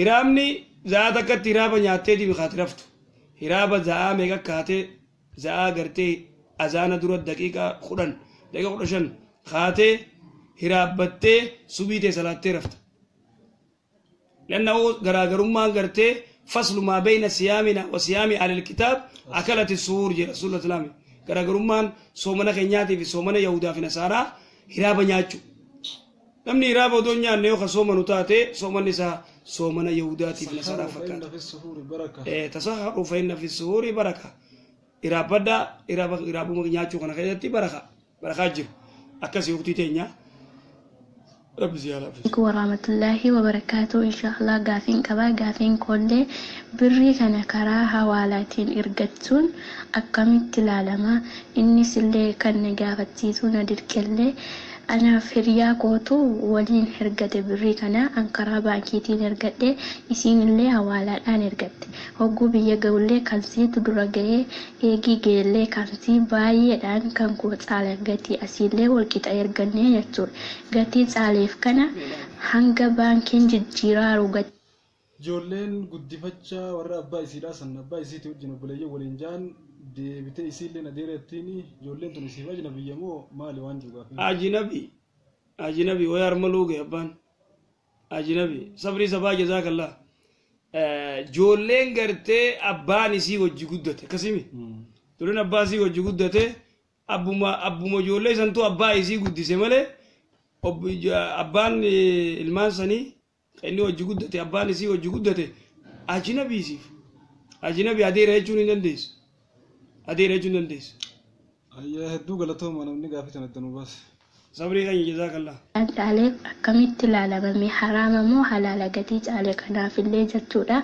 Iraabni za'a takkatti iraaba nyaattee dibi kaati raftu. Iraaba za'aa meeqa kaatee za'aa gartee azaana dura daqiiqaa 10 daqiiqaa 15 kaatee hiraabbattee subii ta'e salaattee rafta. Lanna garaagarummaan gartee faslu maa bayna siyaamina wa siyaami ahlil kitaab akalati suhuur jedha rasuulullah salaami. Garaagarummaan soomana keenyaatii fi soomana Yahudaa fi Nasaaraa hiraaba nyaachuu. Namni hiraaba odoo hin nyaanne yoo ka soomanu taate soomanni isaa soomana Yahudaatii fi Nasaaraa fakkaata. Tasahharu fa inna fi suhuuri baraka. Hiraabbadhaa hiraabuma nyaachuu kana keessatti baraka. Barakaa jiru. Akkasii waqtii teenya. Rabbi si haa laaffisu. Alaikum warahmatullahi wabarakatuh. Inshallah gaafiin qaba. Gaafiin koollee birrii kana karaa hawaalaatiin ergachuun akkamitti ilaalama? Innis illee kan na gaafachiisu na dirqellee anaaf hiriyaa kootu waliin ergate birrii kana an karaa baankiitiin ergadhe isiin illee hawaalaadhaan ergatte. Hogguu biyya ga'ullee kan siitu dura ga'ee eegii ga'ellee kan sii baay'eedhaan kan koo caalan gatii asiillee walqixa erganne jechuudha. Gatii caaleef kana hanga baankiin jijjiiraaru gatii Ijoolleen guddifachaa warra abbaa isiidhaa san abbaa isiitii wajjin obboleeyyan waliin ja'an deebitee isiillee adeera ittiin ijoolleen tun isiif ajnabiyya moo maali waan jiru gaafii. Ajnabi ajnabi way harma luuge abbaan ajnabi sabrii sabaa jazaakallah. Ijoolleen gartee abbaan isii wajji guddate akkasimi. Ijoolleen abbaa isii wajji guddate abbuma abbuma ijoollee santuu abbaa isii guddise malee abbaan ilmaan sanii kan inni wajji guddate abbaan isii wajji guddate ajnabi isiif. Ajnabi adeera jechuun hin dandeessu. Adeera jechuun hin dandeessu. Ayyaa hedduu galatooma namni gaafii sana itti nu baase. Sabrii kan jazaakallah. Caale akkamitti ilaalamame haraama moo halaala gatii caale kanaafillee jechuudha.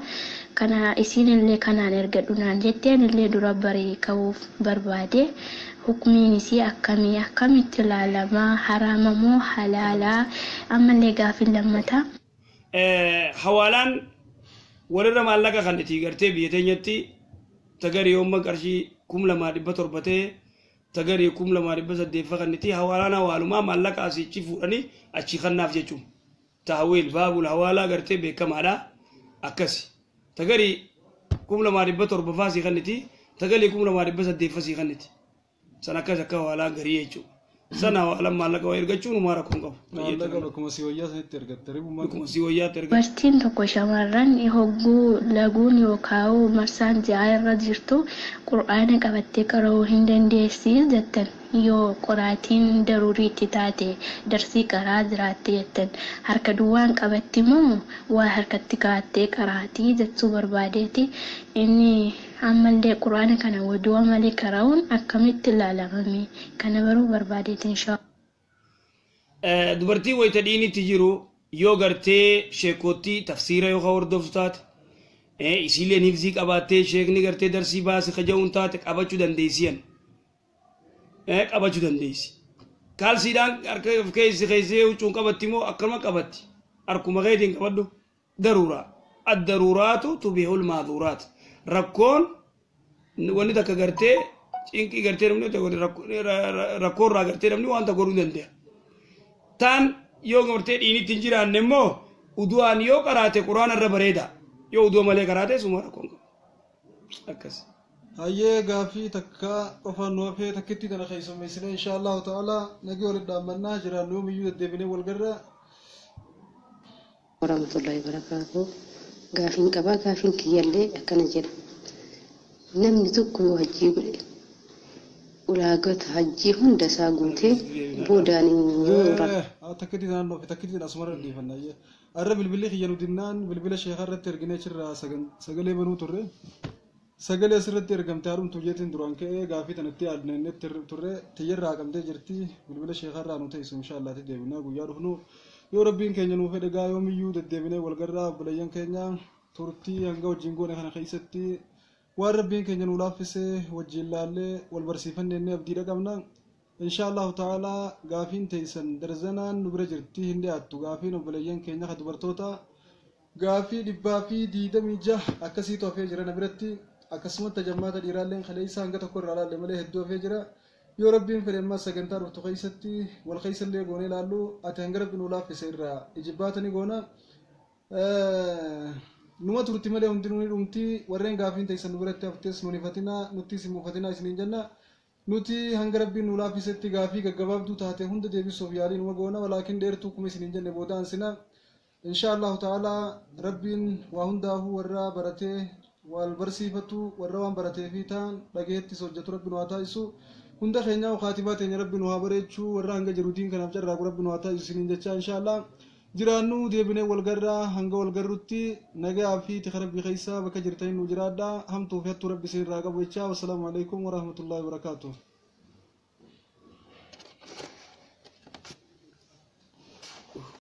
Kana isiin illee kanaan ergadhu naan jetteen illee dura baree ka'uuf barbaade. Hukumiin isii akkamii akkamitti ilaalamaa haraama moo halaalaa ammallee gaafii lammataa. Hawaalaan walirra maallaqa kan itti gartee biyya teenyatti tagarii yoomma qarshii 2700 ta'e tagarii 2800 kan itti hawaalaan hawaalumaa maallaqa asiichi fuudhanii achi kannaaf jechuun. Tahwiil baabul hawaalaa gartee beekamaadha akkasi. Tagarii 2700 faasii kan itti tagarii 2800 faasii kan itti. San akkas akka hawaalaa garii jechuudha. Sana hawaalaan maallaqa waa ergachuun homaa rakkoo hin qabu. Maallaqa bakkuma si wayyaa sanitti ergatte ribummaa. Bakkuma si wayyaatti ergatte. Dubartiin tokko shamarran hogguu laguun yookaan marsaan ji'aa irra jirtu qur'aana qabattee qara'uu hin dandeessi jettan yoo qoraatiin daruurii itti taate darsii qaraa jiraatte jettan harka duwwaan qabatti moo waa harkatti kaa'attee qaraatii jechuu barbaadeeti inni ammallee qur'aana kana wadu'a malee qara'uun akkamitti ilaalamame kana baruu barbaadeeti inshaa Dubartiin wayita dhiinitti jiru yoo gartee sheekootti tafsiira yoo hordoftu taate isiileen hifzii qabaattee sheekni gartee darsii baase kaja'uun taate qabachuu dandeessiyan. Qabachuu dandeessi. Kaalsiidhaan harka of keessi keessee huccuun qabatti moo akkanuma qabatti harkuma keetiin qabadhu daruuraa. Addaruuraatu tubihul maaduuraat. Rakkoon wanni takka gartee cinqii gartee namni rakkoorraa gartee namni wanta godhuu danda'a. Taan yoo gartee dhiinitti hin jiraanne immoo udu'aan yoo qaraate quraana irra bareeda. Yoo udu'a malee qaraate suma rakkoon qabu. Akkas. Hayyee gaafii takka qofaan nu hafee takkitti tana keessummeessine insha Allahu ta'ala nagee walitti dhaammannaa jiraannu yoomiyyuu deddeebinee wal garra. Warahmatullahi wabarakatuh. Gaafiin qabaa gaafiin kiyyallee akkana jedha. Namni tokko yoo hajjii godhe ulaagota hajjii hunda isaa guutee boodaan yoo Takkitti tana nuuf takkitti tana asumarra dhiifanna. Arra bilbilli kiyya nu dinnaan bilbila sheekaa irratti erginee achirraa sagalee banuu turre. Sagalee asirratti ergamte haadhumtu jeetiin duraan ka'ee gaafii tanatti yaadnee turre tiyyarraa haqamtee jirti bilbila sheekarraa nu teessu inshaallaatti deebinaa guyyaa dhufnu yoo rabbiin keenya nuu fedhe gaa yoomiyyuu deddeebinee walgarraa obboleeyyan keenya turtii hanga wajjin goone kana keessatti waan rabbiin keenya nuu laaffisee wajjin laallee wal barsiifannee inni abdiidha qabna. Inshaallahu ta'ala gaafiin teessan darzanaan nu bira jirti hin dhiyaattu gaafiin obboleeyyan keenya kan dubartoota gaafii 126 akkasiitu hafee jira na biratti. Akkasumatti tajammaata dhiiraalleen kaleessa hanga tokko irraa laalle malee hedduu hafee jira. Yoo rabbiin fedhe ammas sagantaa dhuftu keessatti wal keessallee goonee laallu ati hanga rabbi nuu laaffise irraa ijibbaatanii goona. Numa turti malee hundinuu ni dhumti warreen gaafiin teessan nu biratti haftes nu hifatinaa nuttis hin muufatinaa isiniin jenna. Nuti hanga rabbiin nuu laaffisetti gaafii gaggabaabduu taate hunda deebisuuf yaalii numa goona walaakin dheertuu kuma isiniin jenne booda ansina. Insha Allahu ta'ala rabbiin waa hundaafuu warra baratee wal barsiifatu warra waan baratee fi ta'an dhageettis hojjetu rabbi nu haa taasisu. Hunda keenyaa kaatibaa teenya rabbi nu haa bareechuu warra hanga jiru diin kanaaf carraaqu rabbi nu haa taasisu isiniin jecha insha Allah. Jiraannu deebinee wal garraa hanga wal garrutti nagaa fi tika rabbi keessaa bakka jirtanii nu jiraadhaa hamtuu fi hattuu rabbi isin irraa qabu jecha. Wassalaamu alaikum warahmatullahi wabarakaatuh.